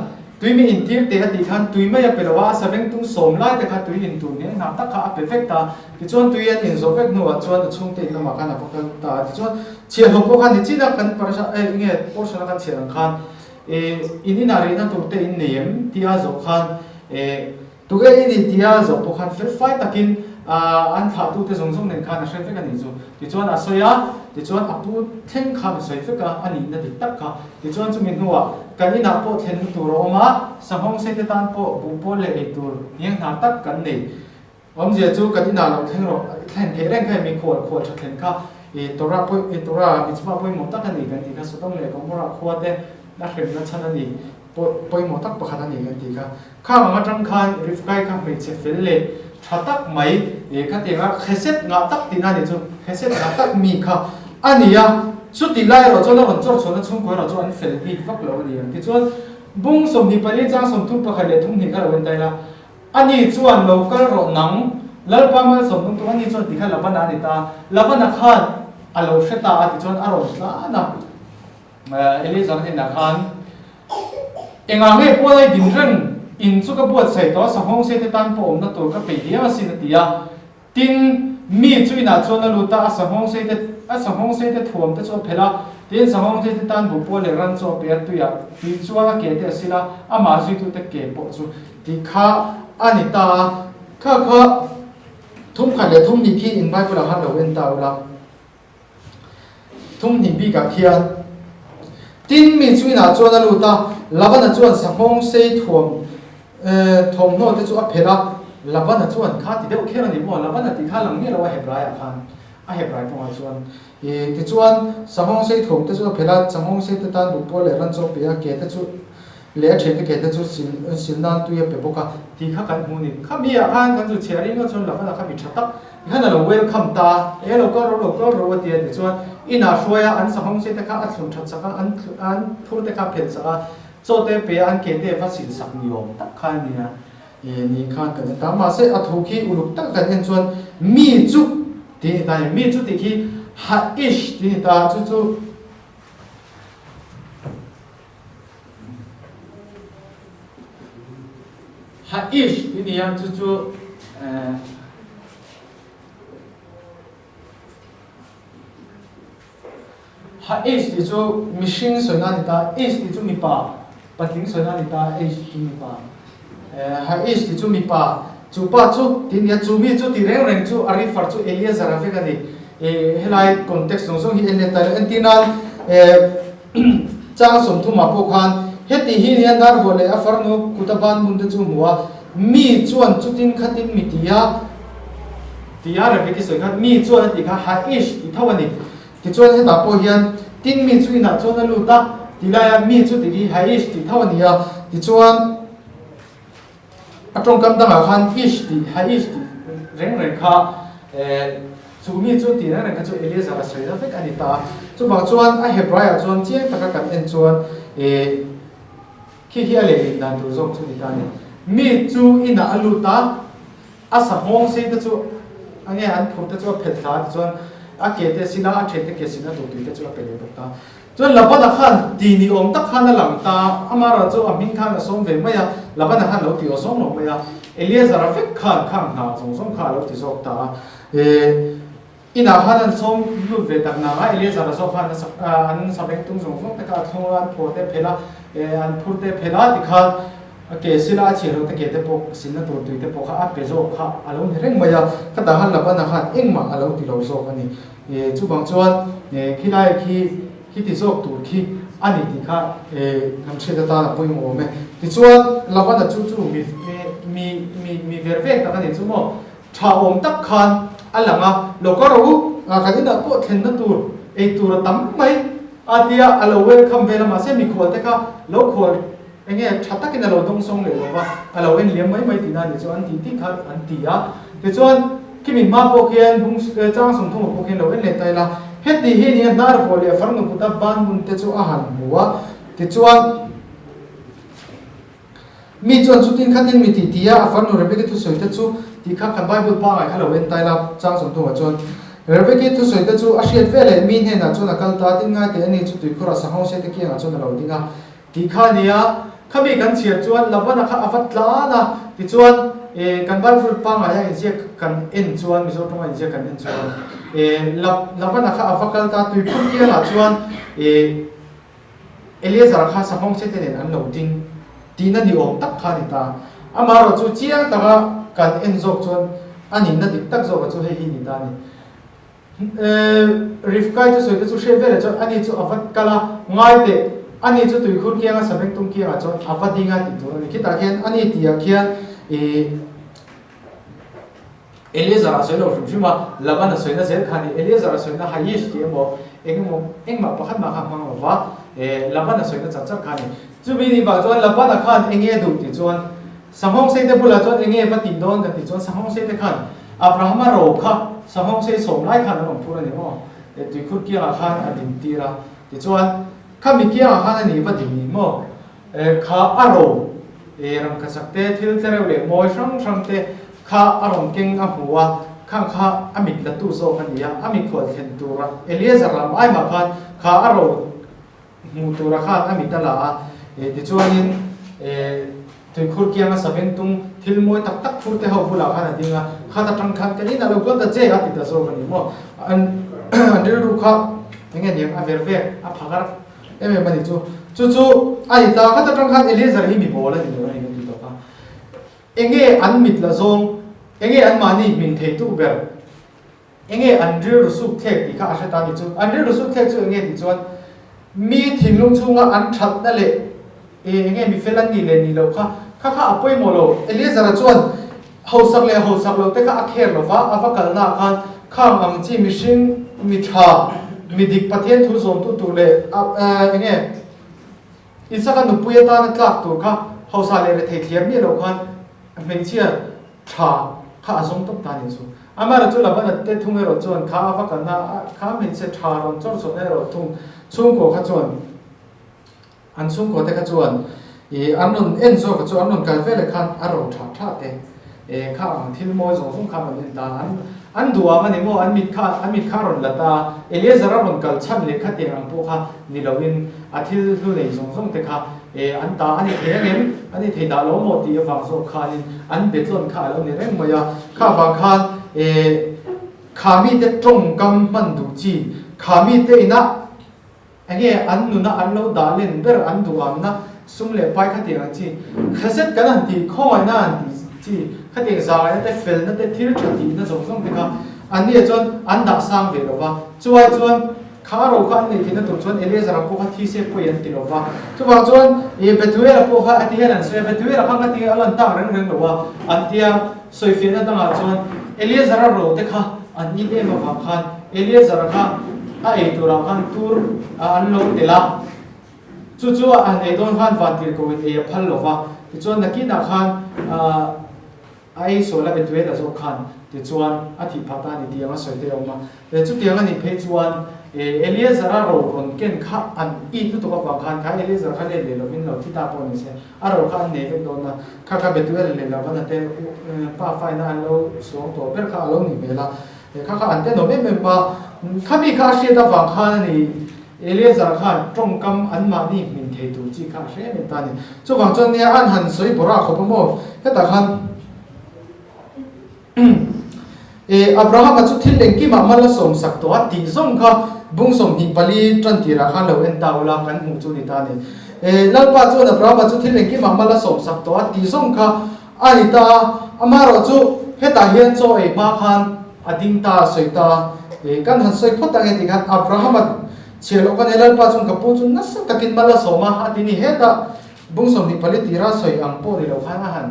tui mi intir teh a tih khan tui mai a pe lo a, a savengtung sawm lai te kha tui intur nen ngah tak kha a pe vek ta. Tichuan tui an inzawh vek hnuah chuan a chhungte in lamah khan a va kal ta a. Tichuan chhiahhlawh pawh khan nichin a kan parasha eh enge portion a kan chhiah ang khan eh in inah rihna tur te in nei em tia zawh khan eh tuge i nih tia zawh pawh khan fel fai takin ah an thlahtute zawng zawng nen khan a hre vek a nih chu. Tichuan a sawi a, tichuan a pu thleng khan a sawi vek a, a nihna dik tak kha. Tichuan chumi hnuah kan inah pawh thlenna tur a awm a, sanghawng sei te tan pawh buhpawl leh ei tur hniang hnar tak kan nei. Awmzia chu kan inah lo thleng rawh, thlen theih reng kha i mi khual khual tha thlen kha i Torah pawi i Torah mitzvah pawimawh tak a ni kan tih kha Sodom leh Gomorrah khua te a hremna chhan a ni pawh pawimawh tak pakhat a ni kan tih kha. Khang ang atang khan Rivkai kha hmeichhe fel leh tha tak mai i khatianga chesed ngah tak tihna a nih chu chesed ngah tak mi kha a ni a, chutih lai erawh chuan a rawn chawr chhuahna chhungkaw erawh chu an fel bik vak lo a ni ang. Tichuan bung 24 chang 31 leh 32 kha lo en ta ila. Ani chuan lo kal rawh nang, Lalpa malsawm tum tum ani chuan tikha Labana a ni ta. Labana khan a lo hre ta a tichuan a rawn tlan a. Eliezer hnenah khan, Engah nge pawn ai din reng, in chu ka buatsaih tawh a, sanghawng sei te tan pawh awmna tur ka peih diam asin a ti a. Tin, mi chu inah chuan a lut a, a sanghawng sei te, a sanghawng sei te thuam te chu a phelh a, tin, sanghawng sei te tan buh pawl leh ran chu a pe a, tuiah tui chuan a ke te a sil a, amah zuitute ke pawh chu tih kha a ni ta a. Kha kha 31 leh 32 khi in Bible-ah khan lo en ta ula. 32 bikah khian, Tin, mi chu inah chuan a lut a, Labana chuan sanghawng sei thuam thawmhnaw te chu a phelh a, Labana chuan kha ti deuh kher a ni maw? Labana tih kha lang miah lo a Hebraiah khan, a Hebrai kawngah chuan. Tichuan, sanghawng sei thuam te chu a phelh a, sanghawng sei te tan buh pawl leh ran chu a pe a, ke te chu leh a thiante ke te chu sil sil nan tui a pe bawk a. Tih kha kan hmu a ni. Kha miah khan kan zu chhiah ringawt chuan Labana kha mi tha tak Khan a lo welcome ta, e lo kal ro lo kal ro a ti a tichuan inah hruai a an sahawng sei te kha a thlun that sak a, an an phur te kha a phelh sak a, chaw te pe a an ke te va sil sak ni awm tak kha a nia. E ni khan kan en ta, mahse a thu khi uluk tak kan en chuan mi chu. tih a ni ta a ni. Mi chu tih khi Ha'ish tih a ni ta a, chu chu Ha'ish tih a ni a, chu chu Ha H tih chu mihring sawina a ni ta, H tih chu mipa, patling sawina a ni ta, H chu mipa. Ha H tih chu mipa, chu pa chu tih nia, chu mi chu tih reng reng chu a refer chu Eliezer a vek a ni. Helai context zawng zawng hi en let ta ila, entir nan chang 30 ah pawh khan heti hi nia Narvawh leh a farnu kuta ban hmun te chu hmu a, mi chuan chutin khatin mi ti a, Tia Rebeki sawi khan mi chuan a tih kha Haish tih tho a ni. Tichuan hetah pawh hian tin mi chu inah chuan a lut a, ti laia mi chu tih hi Haish tih tho a ni a. Tichuan a tawngkam dangah khan Ish tih Haish tih reng reng kha chu mi chu tih reng reng kha chu Eliezer a sawi na vek a ni ta a. Chuvang chuan a Hebraiah chuan chiang taka kan en chuan khi hi a lehlin dan tur zawk chu ni ta a ni. Mi chu inah a lut a. A sahmawng sei te chu a nge an phurh te chu a phelh thla a tichuan a ke te sin a, a then te ke sin a duhtui te chu a pe leh bawk ta. Chuan Labana khan ti ni awm tak khan a lang ta, amaherawh chu a hming khan a sawm ve mai a, Labana khan lo ti aw zawng lo mai a, Eleazar-a vek khan khang hna zawng zawng kha a lo ti zawk ta a. Inah khan an sawm lut ve tak nang a, Eleazar-a zawk khan an sabeng tung zawng zawng te kha a thlung a, an phaw te phelh a, an phur te phelh a, tikhan a ke sila a chhiar ho te ke te pawh silna tur tui te pawh kha a pe zawk kha a lo ni reng mai a, khatah khan Labana khan engmah a lo ti lo zawk a ni. Chuvang chuan khilai khi khiti zawk tur khi a ni tih kha kan hriat atan a pawimawh awm e. Tichuan Labana chu chu mi mi mi mi ver vek tak a ni chu maw? Tha awm tak khan a lang a, lo ka ro u, kan inah pawh thlenna tur ei tur a tam mai a tia a lo welcome vel a, mahse mikhual te kha lo khual eng nge tha takin a lo dawngsawng leh lo va, a lo en liam mai mai tihna a nih chu an tih tih kha an ti a. Tichuan khimi hma pawh khian bung chang 30 pawh khian lo en leh ta ila, heti hi nia hnar vawh leh farnu kuta ban hmun te chu a han hmu a, tichuan. Mi chuan chutin khatin mi tih ti a, a farnu Rebeki thusawi te chu tih kha kan Bible pangai kha lo en tai la, chang 30 ah chuan Rebeki thusawi te chu a hriat ve leh mi hnenah chuan a kal ta, tin ngai teh ani chu tuikhurah sanghawng se te kiangah chuan a lo ding a tih kha a ni a, khami kan chhiar chuan Labana kha a va tlan a, tichuan kan Bible pangai a inziak kan en chuan Mizo tawnga inziak kan en chuan Labana kha a va kal ta, tuikhur kiangah chuan Eleazar kha sanghawng chete nen an lo ding tihna ni awm tak kha a ni ta. Amaherawh chu chiang taka kan en zawk chuan a nihna dik tak zawka chu hei hi ni ta a ni. Rivkai thusawi te chu hriat veleh chuan ani chu a va kal a, ngai teh, ani chu tuikhur kianga sabengtung kiangah chuan a va ding a tih tur a ni. Khitah khian ani tihah khian ih. Eliezer a sawi lo hrim hrim a, Laban a sawina zel kha a ni. Eliezer a sawina Hayish tih emaw, eng emaw, engmah pakhat mah kha a hmang lo va, Laban a sawina char char kha a ni. Chumi ni vah chuan Laban a khan eng nge a duh tih chuan, Sanghawngsei te bulah chuan eng nge va tih dawn kan tih chuan Sanghawngsei te khan Abrahama ro kha Sanghawngsei sawm lai khan an awm phur a ni maw? Tuikhur kiangah khan a din tir a, tichuan khami kiangah khan a ni va din ni maw? Kha a ro rangkachak te, thil tlereuh leh mawi hrang hrang te kha a rawn keng a hmu a, khang kha a mit la tu zawk a ni a, a mikhual thlen tura Eliezer lam aimah khan kha a ro hmu tura khan a mit a la a, tichuanin tuikhur kianga sabengtung thil mawi tak tak phur te ho bulah khan a ding a, khat atang khan kan inah lo kual ta che a ti ta zawk a ni maw, an rilru kha eng nge niang a ver vek a phakar. Em em a ni chu. Chu chu a ni ta. Khat atang khan Eliezer hi mi bawl a ni lo a ni kan ti tawp a. Enge an mit la zawng, enge anmahni hmin theitu ber, enge an rilru suk thlek tih kha a hre ta a ni chu. An rilru suk thlek chu enge tih chuan mi thinlung chhunga an thatna leh enge mi fel an nih leh nih loh kha kha kha a pawimawh lo. Eliezer-a chuan Hausak leh hausak lo te kha a kher lo va, a va kalnaah khan khang ang chi mihring, mi tha, mi dik Pathian thu zawmtu tur leh eng nge Isaka nupui atana tlak tur kha hausa leh rethei thliar miah lo khan hmeichhia tha kha a zawng tawp ta a nih chu. Amaherawhchu chu Labana te thung erawh chuan kha a va kalna kha hmeichhia tha rawn chawr chawhna erawh thung chhungkaw kha chuan An chhungkaw te kha chuan ih an rawn en zawk a chu an rawn kal veleh khan a ro tha tha te. Kha ang thil mawi zawng zawng kha rawn en ta a, an duh ang a ni maw, an mit kha an mit kha a rawn la ta a, Eleazar a rawn kal chhan leh khatiang ang pawh kha ni loin a thil hlu nei zawng zawng te kha an ta a ni thei ang em, a ni thei dah lo maw tih avang zawk khanin an betlawn kha a lo ni reng mai a, kha avang khan kha mite tawngkam hman duh chi, kha mite inah. Enge an nuna an lo dah len ber an duhamna sum leh pai khatiang ang chi khazet kan han tih khawngaihna han tih chi khatiang zangaihna te felna te thil tha tihna zawng zawng te kha an nia chuan an dah sang ve lo va chuai chuan kha a ro kha an neih theihna tur chuan Eleazar-a pawh kha thi se pawi an ti lo va chuvang chuan ih Bethuel-a pawh kha a ti hian an sawi a Bethuel-a kha ngatinge a lan tak reng reng lo a an tia Sawifiahna dangah chuan Eleazar-a ro te kha an in em avang khan Eleazar-a kha a ei turah khan tur an lo telh a, chu chu a han ei dawn khan vantirhkohin ei a phal lo va, tichuan nakinah khan a ei sual a Betuel-a zawk khan tichuan a thih phah ta a ni tih anga sawi te a awm a. Chutiang a nih phei chuan Eleazar-a ro rawn ken kha an it lutuk avang khan kha Eleazar kha let leh lovin lo thi ta pawh ni se, A ro kha an nei vek dawn a, kha kha Betuel leh Labana te pa faina an lo suang tawh ber kha a lo nih hmel a, kha kha an tenawm em em a, khami kha a hriat avang khan a ni Eleazar khan tawngkam anmahni hmin thei tur chi kha a hre em em ta a ni. Chuvang chuan nia an han sawi bawrh a khawp a maw hetah khan. E, Abrahama chu thil engkimah mal a sawmsak tawh a tih zawng kha bung 24 tan tirah khan lo en ta ula kan hmuh chu ni ta a ni. E, Lalpa chuan Abrahama chu thil engkimah mal a sawmsak tawh a tih zawng kha a ni ta a, amaherawh chu hetah hian chaw ei hma khan a ding ta a sawi ta a. E, kan han sawi phawt ang e tih khan Abrahama chhiah loh khan e Lalpa chuan ka pu chu nasa takin mal a sawm a a ti ni. Hetah bung 24 tira sawi ang pawh ni lo khan a han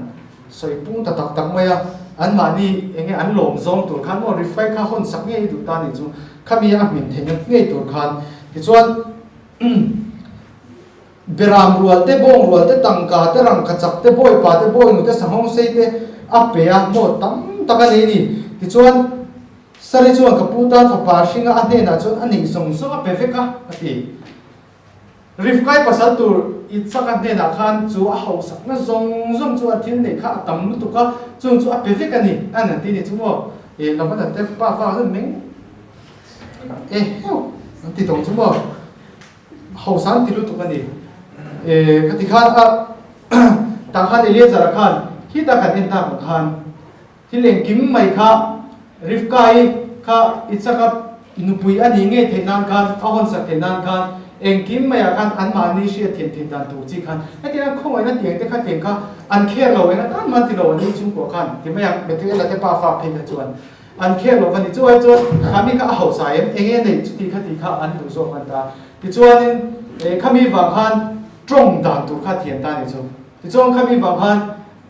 Sawi pung ta tak tak mai a, anmahni eng nge an lawm zawng tur khan maw Rifai kha hawn sak ngei duh ta nih chu, khami a hmin theihna ngei tur khan tichuan Beram rual te, bawng rual te, tangka te, rangka chak te, bawipa te, bawinu te, sanghawng sei te a pe a maw tam tak a nei ni. Tichuan Sari chuan ka pu tan fapa hringa a hnenah chuan a neih zawng zawng a pe vek a, a ti. Rivkai pasal tur Itzhaka hnenah khan chu a hausakna zawng zawng chu a thil neih kha a tam lutuk a, chung chu a pe vek a ni, an han ti ni chu maw? E, Lavana te pa fa khan meng e heuh an ti tawng chu maw? Hausa an ti lutuk a ni. E, khati khan a tah khan Eleazar-a khan khita kan en tak ang khan Thil engkim mai kha Rivka-i kha Itzhaka nupui a nih ngei theih nan khan, a hawnsak theih nan khan, engkim maiah khan anmahni hriat thiam theih dan tur chi khan hetiang khawngaihna tiang te kha tiang kha an kher lo, eng atan man ti lo an inchhungkuah khan ti mai ang Bethuela te pa fa phei kha chuan an kher lo va ni. Chuai chuan khami kha a hausa em, eng nge nei chuti kha tih kha an duh zawk an ta. Tichuanin khami vang khan tawng dan tur kha thiam ta ni chu. Tichuan khami vang khan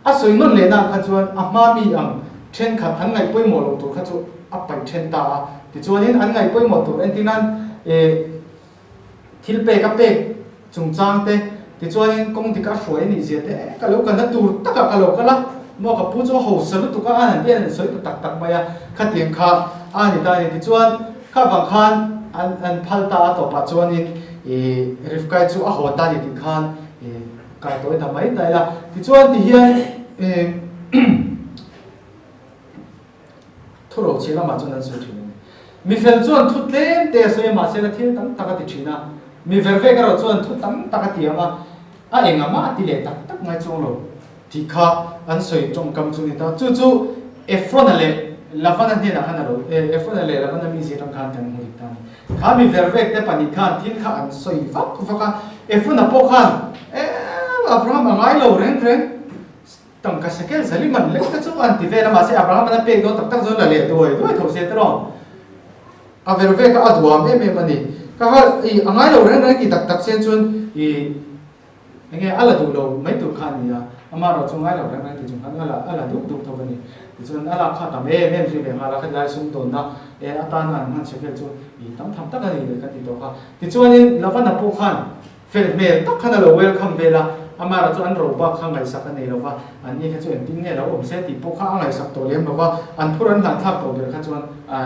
A sawi nawn leh nak kha chuan a hma mi ang thenkhat an ngaih pawimawh loh tur kha chu a paih then ta a. Tichuanin an ngaih pawimawh tur entir nan eh thil pek a pek chungchang te, tichuanin kawng dik a hruai a nih zia te eh ka lo kalna tur takah ka lo kal a, maw ka pu chu a hausa lutuk a, a han ti a, an sawi ta tak tak mai a, khatiang kha a ni ta a ni. Tichuan kha vang khan an an phal ta a tawpah chuanin eh Rivkai chu a haw ta a ni tih khan eh Kai tawi ta mai ta ila. Tichuan ti hian thu rochhe lamah chuan an sawi thin a ni. Mi fel chuan thu tlem te a sawi a, mahse la thil tam tak a ti thin a. Mi ver vek erawh chuan thu tam tak a ti ang a, a engah mah a ti leh tak tak ngai chuang lo tih kha an sawi tawngkam chu a ni ta. Chu chu Ephron-a leh Lavana hnenah khan a lo, Ephron-a leh Lavana mizia atang khan kan hmu dik ta a ni. Kha mi ver vek te pahnih khan thil kha an sawi vak vak a, Ephron-a pawh khan, Eee, Abraham a ngai lo reng reng, tangka shekel zali man lek te chu an ti vel a, mahse Abraham-an a pek dawn tak tak chuan la leh duai duai tho se tiraw. A ver vek a, a duam em em a ni. Ka kha, ih, a ngai lo reng reng ti tak tak sen chuan, ih, Enge a la duh lo mai tur kha a ni a, amaherawh chu ngai lo reng reng ti chung khan a la a la duk duk tho a ni. Tichuan a lak kha tam em em zui leh nghal a, khatilai sumdawnna e atana an hman chhe vel chu i tam tham tak a ni leh kan ti tawh kha. Tichuanin Lavana pawh khan fel hmel tak khan a lo welcome vel a, amaherawh chu an ro bak kha ngaihsak a nei lo va, an ni kha chu engtin nge lo awm se tih pawh kha a ngaihsak tawh lem lo va, an phur an hlan thlak tawh ber kha chuan a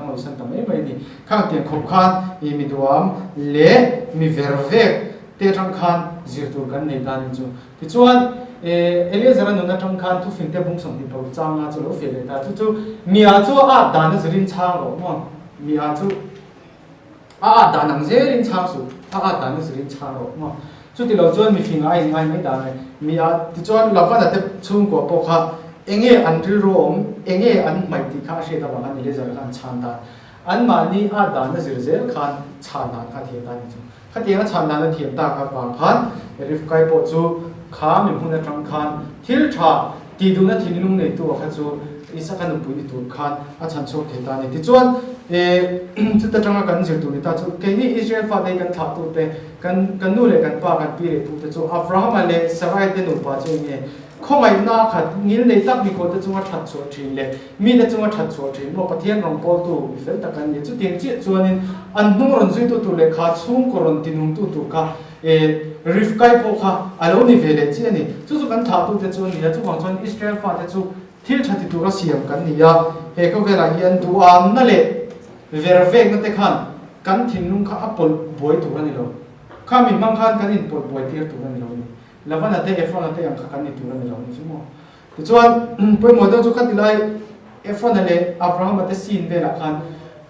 ngaihsan ta mai mai a ni. Khang tiang khawp khan i mi duam leh mi ver vek Te atang khan zir tur kan nei ta ni chu. Tichuan, Eleazara nun atang khan thufingte bung 26 changa chu lo fiah leh ta. Chu chu Mia chu a at dan a zirin chhang rawh maw? Mia chu a at dan ang zelin chhang suh, a at dan a zirin chhang rawh maw? Chuti lo chuan mifingah a inngai mai dan a ni. Mia tichuan Lavana te chhungkua pawh kha enge an rilru awm, enge an hmaih tih kha a hriat avang khan Eleazara kha an chhan dan. Anmahni at dan a zir zel khan chhan dan kha a thiam ta a ni chu. Khatiang a chhan dan a thiam tak avang khan Rivkai pawh chu kha mi hmun atang khan thil tha tih duhna thinlung neitu a kha chu Isaka nupui ni tur khan a chhan chhuak thei ta a ni. Tichuan chuta tanga kan zir tur ni ta chu keini Israel fate hi kan thlahtute, kan kan nu leh kan pa, kan pi leh pute chu Abrahama leh Sarai te nupa chu eng nge? Khawngaihna khat ngil nei tak mikawlte chunga that chhuah thin leh mite chunga that chhuah thin maw Pathian rawn pawltu mi fel tak an ni. Chutiang chiah chuanin an hnung rawn zuitu tur leh kha chhungkaw rawn tinungtu tur kha Rivkai pawh kha a lo ni ve leh chiah a ni. Chu chu kan thlahtute chu a ni a, chuvang chuan Israel fate chu thil tha ti tura siam kan ni a. He khawvelah hian duhamna leh vervekna te khan kan thinlung kha a pawlh buai tur a ni lo. Kha mi hmang khan kan inpawlh buai tir tur a ni lo a ni. Lavana te, Efrona te ang kha kan ni tur a ni lo ni chu maw? Tichuan, pawimawh deuh chu khati lai Efrona leh Abrahama te scene velah khan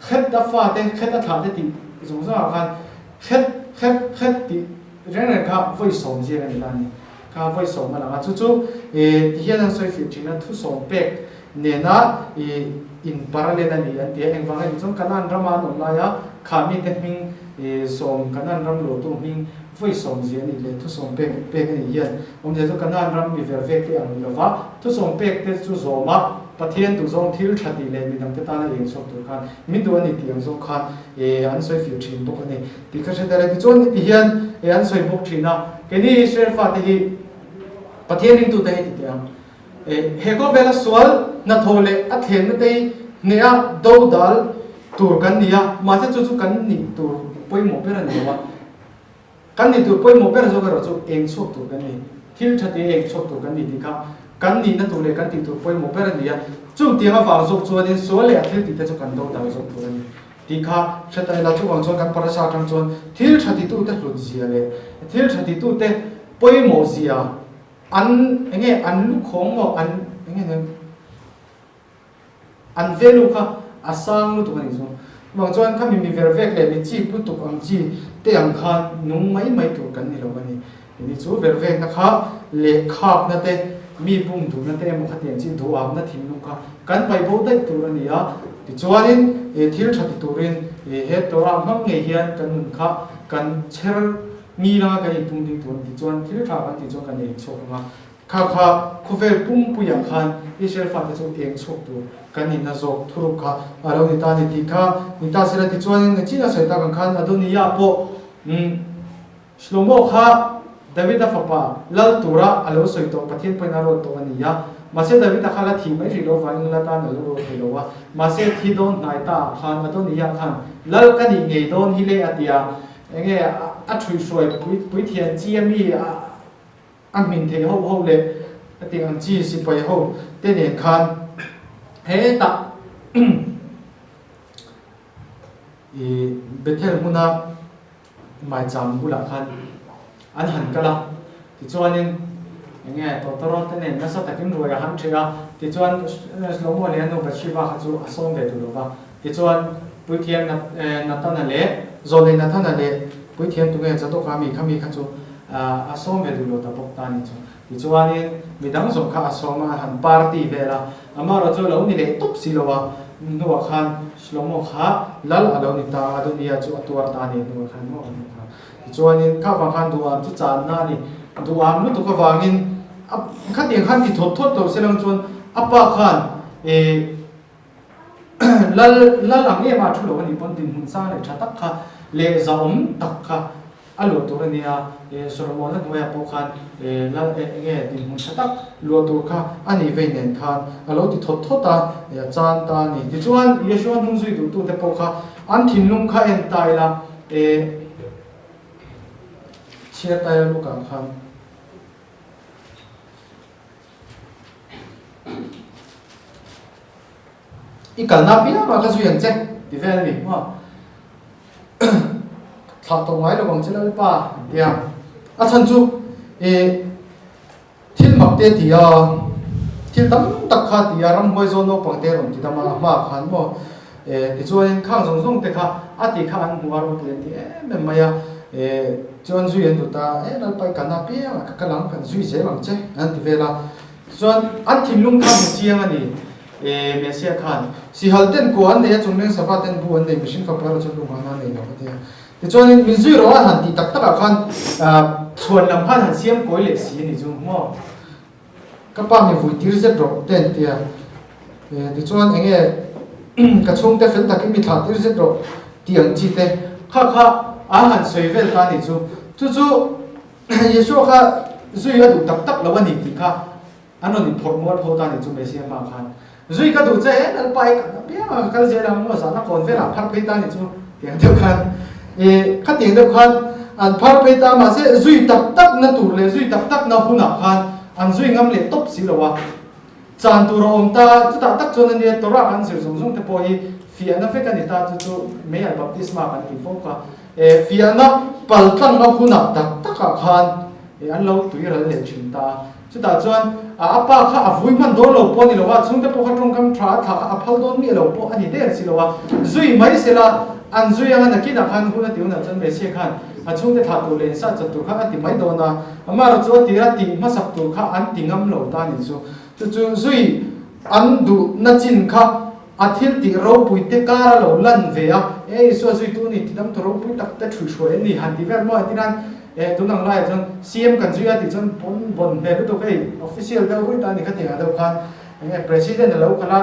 Khet a fa te, Khet a thlah te tih zawng zawngah khan Khet, Khet, Khet tih reng reng kha vawi sawm ziak a ni ta a ni. Kha vawi sawm a lang a, chu chu tihian an sawi fih thin a, thusawm pek nena in parallel a ni an ti a, engvang a nih chuan Kanaan rama an awm laia kha mite hming sawm Kanaan ram luahtu hming vawi sawm zia a nih leh thusawm pek pek a nih hian awmzia chu Kanaan ram mi ver vek te ang ni lova thusawm pek te chu zawm a Pathian duhzawng thil tha tih leh midangte tana eng chhuak tur khan min duh a ni tih ang zawk khan an sawi fih thin bawk a ni tih ka hre tel a. Tichuan heti hian an sawi bawk thin a, keini Israel fate hi Pathian ringtute hei ti teh ang. He khawvela sual hnathawh leh a thlenna te hi hneha do dal tur kan ni a, mahse chu chu kan nih tur pawimawh ber a ni lo a. Kan nih tur pawimawh ber zawk erawh chu eng chhuak tur kan ni, thil tha tia eng chhuak tur kan ni tih kha kan nihna tur leh kan tih tur pawimawh ber a ni a. Chung tiang avang zawk chuanin sual leh a thil tih te chu kan do dal zawk tur a ni tih kha hre ta ila. Chuvang chuan kan parasa atang chuan thil tha titute hlut zia leh thil tha titute pawimawh zia An enge an lukhawng maw an enge nen an value kha a sang lutuk a nih chu. Chuvang chuan khami mi ver vek leh mi chip lutuk ang chi te ang khan nung mai mai tur kan ni lo a ni. Ini chu ver vekna kha leh khakna te mi bum duhna te emaw khatiang chi duhamna thinlung kha kan paih bo daih tur a ni a. Tichuanin thil tha ti turin he Torah hmang ngei hian kan nun kha kan chher Mi langa kan intung ding tur an tih chuan thil tha kan tih chuan kan eng chhuak ang a, kha kha khawvel pumpuiah khan Israel fate chu eng chhuak tur kan inna zawk thuruk kha a lo ni ta a ni tih kha ni ta sela tichuanin Nachina sawi tak ang khan Adoniah pawh umm Shlomo kha Davida fapa lal tura a lo sawi tawh Pathian pawhin a ruat tawh a ni a, mahse Davida kha la thih mai rih lo vangin la tan a lo ruat thei lo a, mahse thi dawn hnai ta ah khan Adoniah khan lal ka nih ngei dawn hi le a ti a, Enge a ṭhuihhruai puithian chi a mi a hmin theih ho ho leh a tih ang chi sipai ho te nen khan hetah i Bethel hmuna maicham bulah khan an han kal a, tichuanin enge tawtawrawt te nen nasa takin ruai a han ṭheh a, tichuan Shlomo leh a nu Bathsheba kha chu a sawm ve duh lo va, tichuan Puithiam Nathana leh Zawlnei Nathana leh Puithiam tunge Zadoka mi kha mi kha chu a sawm ve duh lo ta bawk ta a ni chu. Tichuanin midang zawng kha a sawm a, a han party vel a, amaherawh chu a lo ni leh tawp si lo a, hnuah khan Shlomo kha lal a lo ni ta a, Adoniah chu a tuar ta a ni hnuah khan maw a ni kha. Tichuanin kha vang khan duham chu channa a ni. Duham lutuk avangin a khatiang khan ti thawt thawt lo se lang chuan a pa khan eh lal lal ang em a thu lo a nih pawn dinhmun sang leh tha tak kha leh zahawm tak kha a luah tur a nia. Eh Solomon-a hnuaiah pawh khan eh lal eh enge dinhmun tha tak luah tur kha a nih vei nen khan a lo ti thawt thawt a, eh a chan ta a ni. Tichuan Yeshua hnung zui duhtute pawh kha an thinlung kha en ta ila E chhiar taia lukah khan i kalna piangah ka zui ang che ti vel a ni maw thlah tawh ngai lo ang che Lalpa an ti a a chhan chu e thil. mak te a ti a, thil tam tak kha a ti a, ramhuai zawn naupang te a rawn ti dam a, a hmaah khan maw tichuanin khang zawng zawng te kha a tih kha an hmu a, ropui an ti em em mai a, chuan zui an dut a, e Lalpa i kalna apiangah ka kal ang, kan zui zel ang che an ti vel a, tichuan an thinlung kha hmu chiang a ni. Messia khan sihal ten kua an nei a, chungleng sava ten bu an nei, mihring fapa erawh chuan lunghahna a nei lo a ti a. Tichuanin min zui rawh a han tih tak takah khan chhuan lam khan han siam kawi leh si a ni chu maw? Ka pa mi vui tir zet rawh te an ti a. Tichuan eng nge ka chhungte fel takin mi thlah tir zet rawh tih ang chi te kha kha a han sawi vel ta a ni chu. Chu chu Yeshua kha zui a duh tak tak lo a ni tih kha An rawn inphawrh mual pho ta ni chu Messia hma khan zui ka duh che e Lalpa i kalna piang a ka kal zel ang maw zahna kawn velah phar phei ta ni chu tiang deuh khan e khatiang deuh khan an phar phei ta mahse zui tak tak na tur leh zui tak tak na hunah khan an zui ngam leh tawp si lo a chan tur a awm ta chutah tak chuan ania Torah kan zir zawng zawng te pawh hi fiahna vek a ni ta chu chu meialh baptisma kan tih fo kha e fiahna paltlangna hunah tak takah khan e an lo tuiral leh thin ta. Chutah chuan a pa kha a vui hman dawn lo pawh a ni lo a, chhungte pawh kha tawngkam tha a thlah kha a phal dawn miah lo pawh a ni der si lo a. Zui mai sela an zui anga nakinah khan hun a ti hunah chuan Messia khan a chhungte thlah tur leh insah chat tur kha a ti mai dawn a, amaherawh chu a tira tih hmasak tur kha an ti ngam lo ta a ni chu. Chu chu zui an duhna chin kha a thil tih ropui te kar a lo lan ve a, e Isua zuitu ni ti dam tu ropui tak te ṭhuihruai an ni han ti vel maw an ti nan e tun ang laiah chuan CM kan zui a tih chuan pawn bawn hmel lutuk hei official deuh ruih ta a ni kha tiangah deuh khan enge president a lo kal a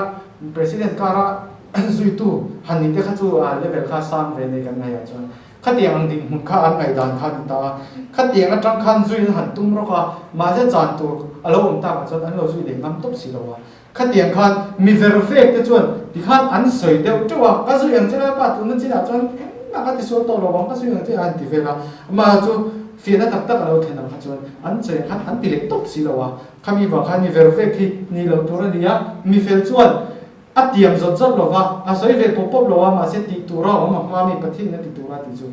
president kar a zuitu han ni te kha chu a level kha sang ve nei kan ngaihah chuan khatiang ang dinhmun kha an ngaihdan kha a ni ta a khatiang atang khan zui an han tum rawk a mahse chan tur a lo awm takah chuan an lo zui leh ngam tawp si lo a. Khatiang khan mi ver vek te chuan tikhan an sawi deuh teuh a, ka zui ang che Lalpa tuna chinah chuan engmah ka tisual tawh lo ang, ka zui ang che a han ti vel a, amah chu fiahna tak tak a lo thlen ang kha chuan an sawi ang khan an ti leh tawp si lo a, khami vang khan mi ver vek hi ni lo tur a ni a, mi fel chuan a tiam zawt zawt lo va, a sawi ve pawp pawp lo a, mahse tih tura awm a hma mi Pathianin a ti tura tih chu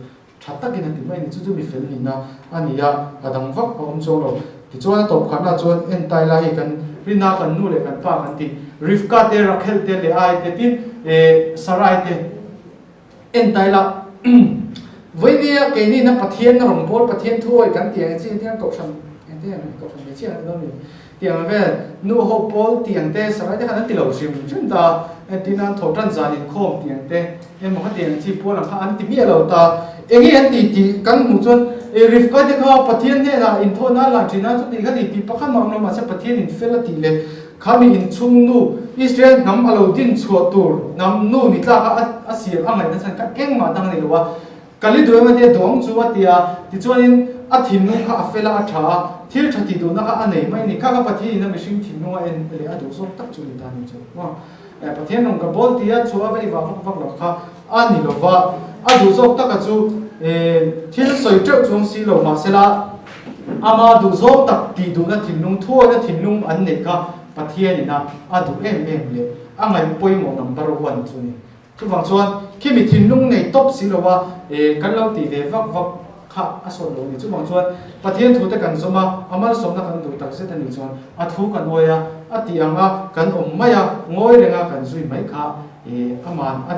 Tha takin a ti mai a ni, chu chu mi fel nihna a ni a, a dang vak a awm chuang lo. Tichuan a tawp khatna chuan entai lai hi kan Rina kan nu leh kan pa kan ti, Rivka te, Rakhel te, Leai te tin Sarai te entai la Vawinia keinina Pathian rawngbâwl, Pathian thuawi kan tih ang chi engtin kohhran engtin kohhran ve chiah ang dawn mi Tiang vel nu ho pawl tiang te sarai te khan an ti lo hrim hrim ta, entir nan tho tan zan inkhawm tiang te emaw kha tiang chi pual ang kha an ti miah lo ta. Enge an ti tih kan hmuh chuan e Rivka te kha Pathian hnenah inthawhna a lan thin a, chuti kha ti tih pakhat mah awm lo mahse Pathian in fel a tih leh kha mi inchhung nu Israel hnam a lo din chhuah tur hnam nu ni tlak a a siam a ngaihna chhan kha engmah dang a ni lo a. Ka li duh em a tia duang chu a ti a, tichuanin a thinlung kha a fel a, a tha a, thil tha tih duhna kha a nei mai a ni. Kha kha Pathianin a mihring thinlung a en leh a duh zawk tak chu a ni ta a ni chu. Maw? Pathian rawn ka bawl tia chhuah a vei vah vak vak lo kha a ni lo va, a duh zawk taka chu thil sawi teuh chuang si lo mahsela ama duh zawk tak tih duhna thinlung, thuawina thinlung an neih kha Pathianin a a duh em em leh a ngaih pawimawh number one chu a ni. Chuvang chuan khi mi thinlung nei tawp si lo a, e, kan lo tih ve vak vak kha a sawt lo a ni. Chuvang chuan Pathian thu te kan zawm a, a malsawmna kan duh tak zet a nih chuan a thu kan uai a, a tih ang a kan awm mai a, ngawi reng a kan zui mai kha, e, aman a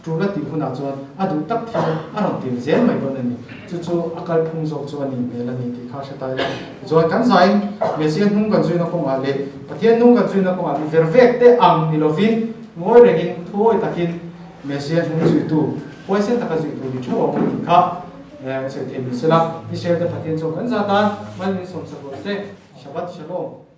tul a tih hunah chuan a duh tak thil a rawn tir zel mai dawn a ni. Chu chu a kalphung zawk chu a nih hmel a ni tih kha hre ta ila. Tichuan kan zain Messiah hnung kan zuina kawngah leh Pathian hnung kan zuina kawngah mi ver vek te ang ni lovin, Ngawi rengin thuawi takin Messiah hnung zuitu, huaisen taka zuitu ni theuh ang tih kha sawi thei ni sela, Israel te Pathian chuan kan zat a, mal min sawmsak rawh se. Shabbat Shalom.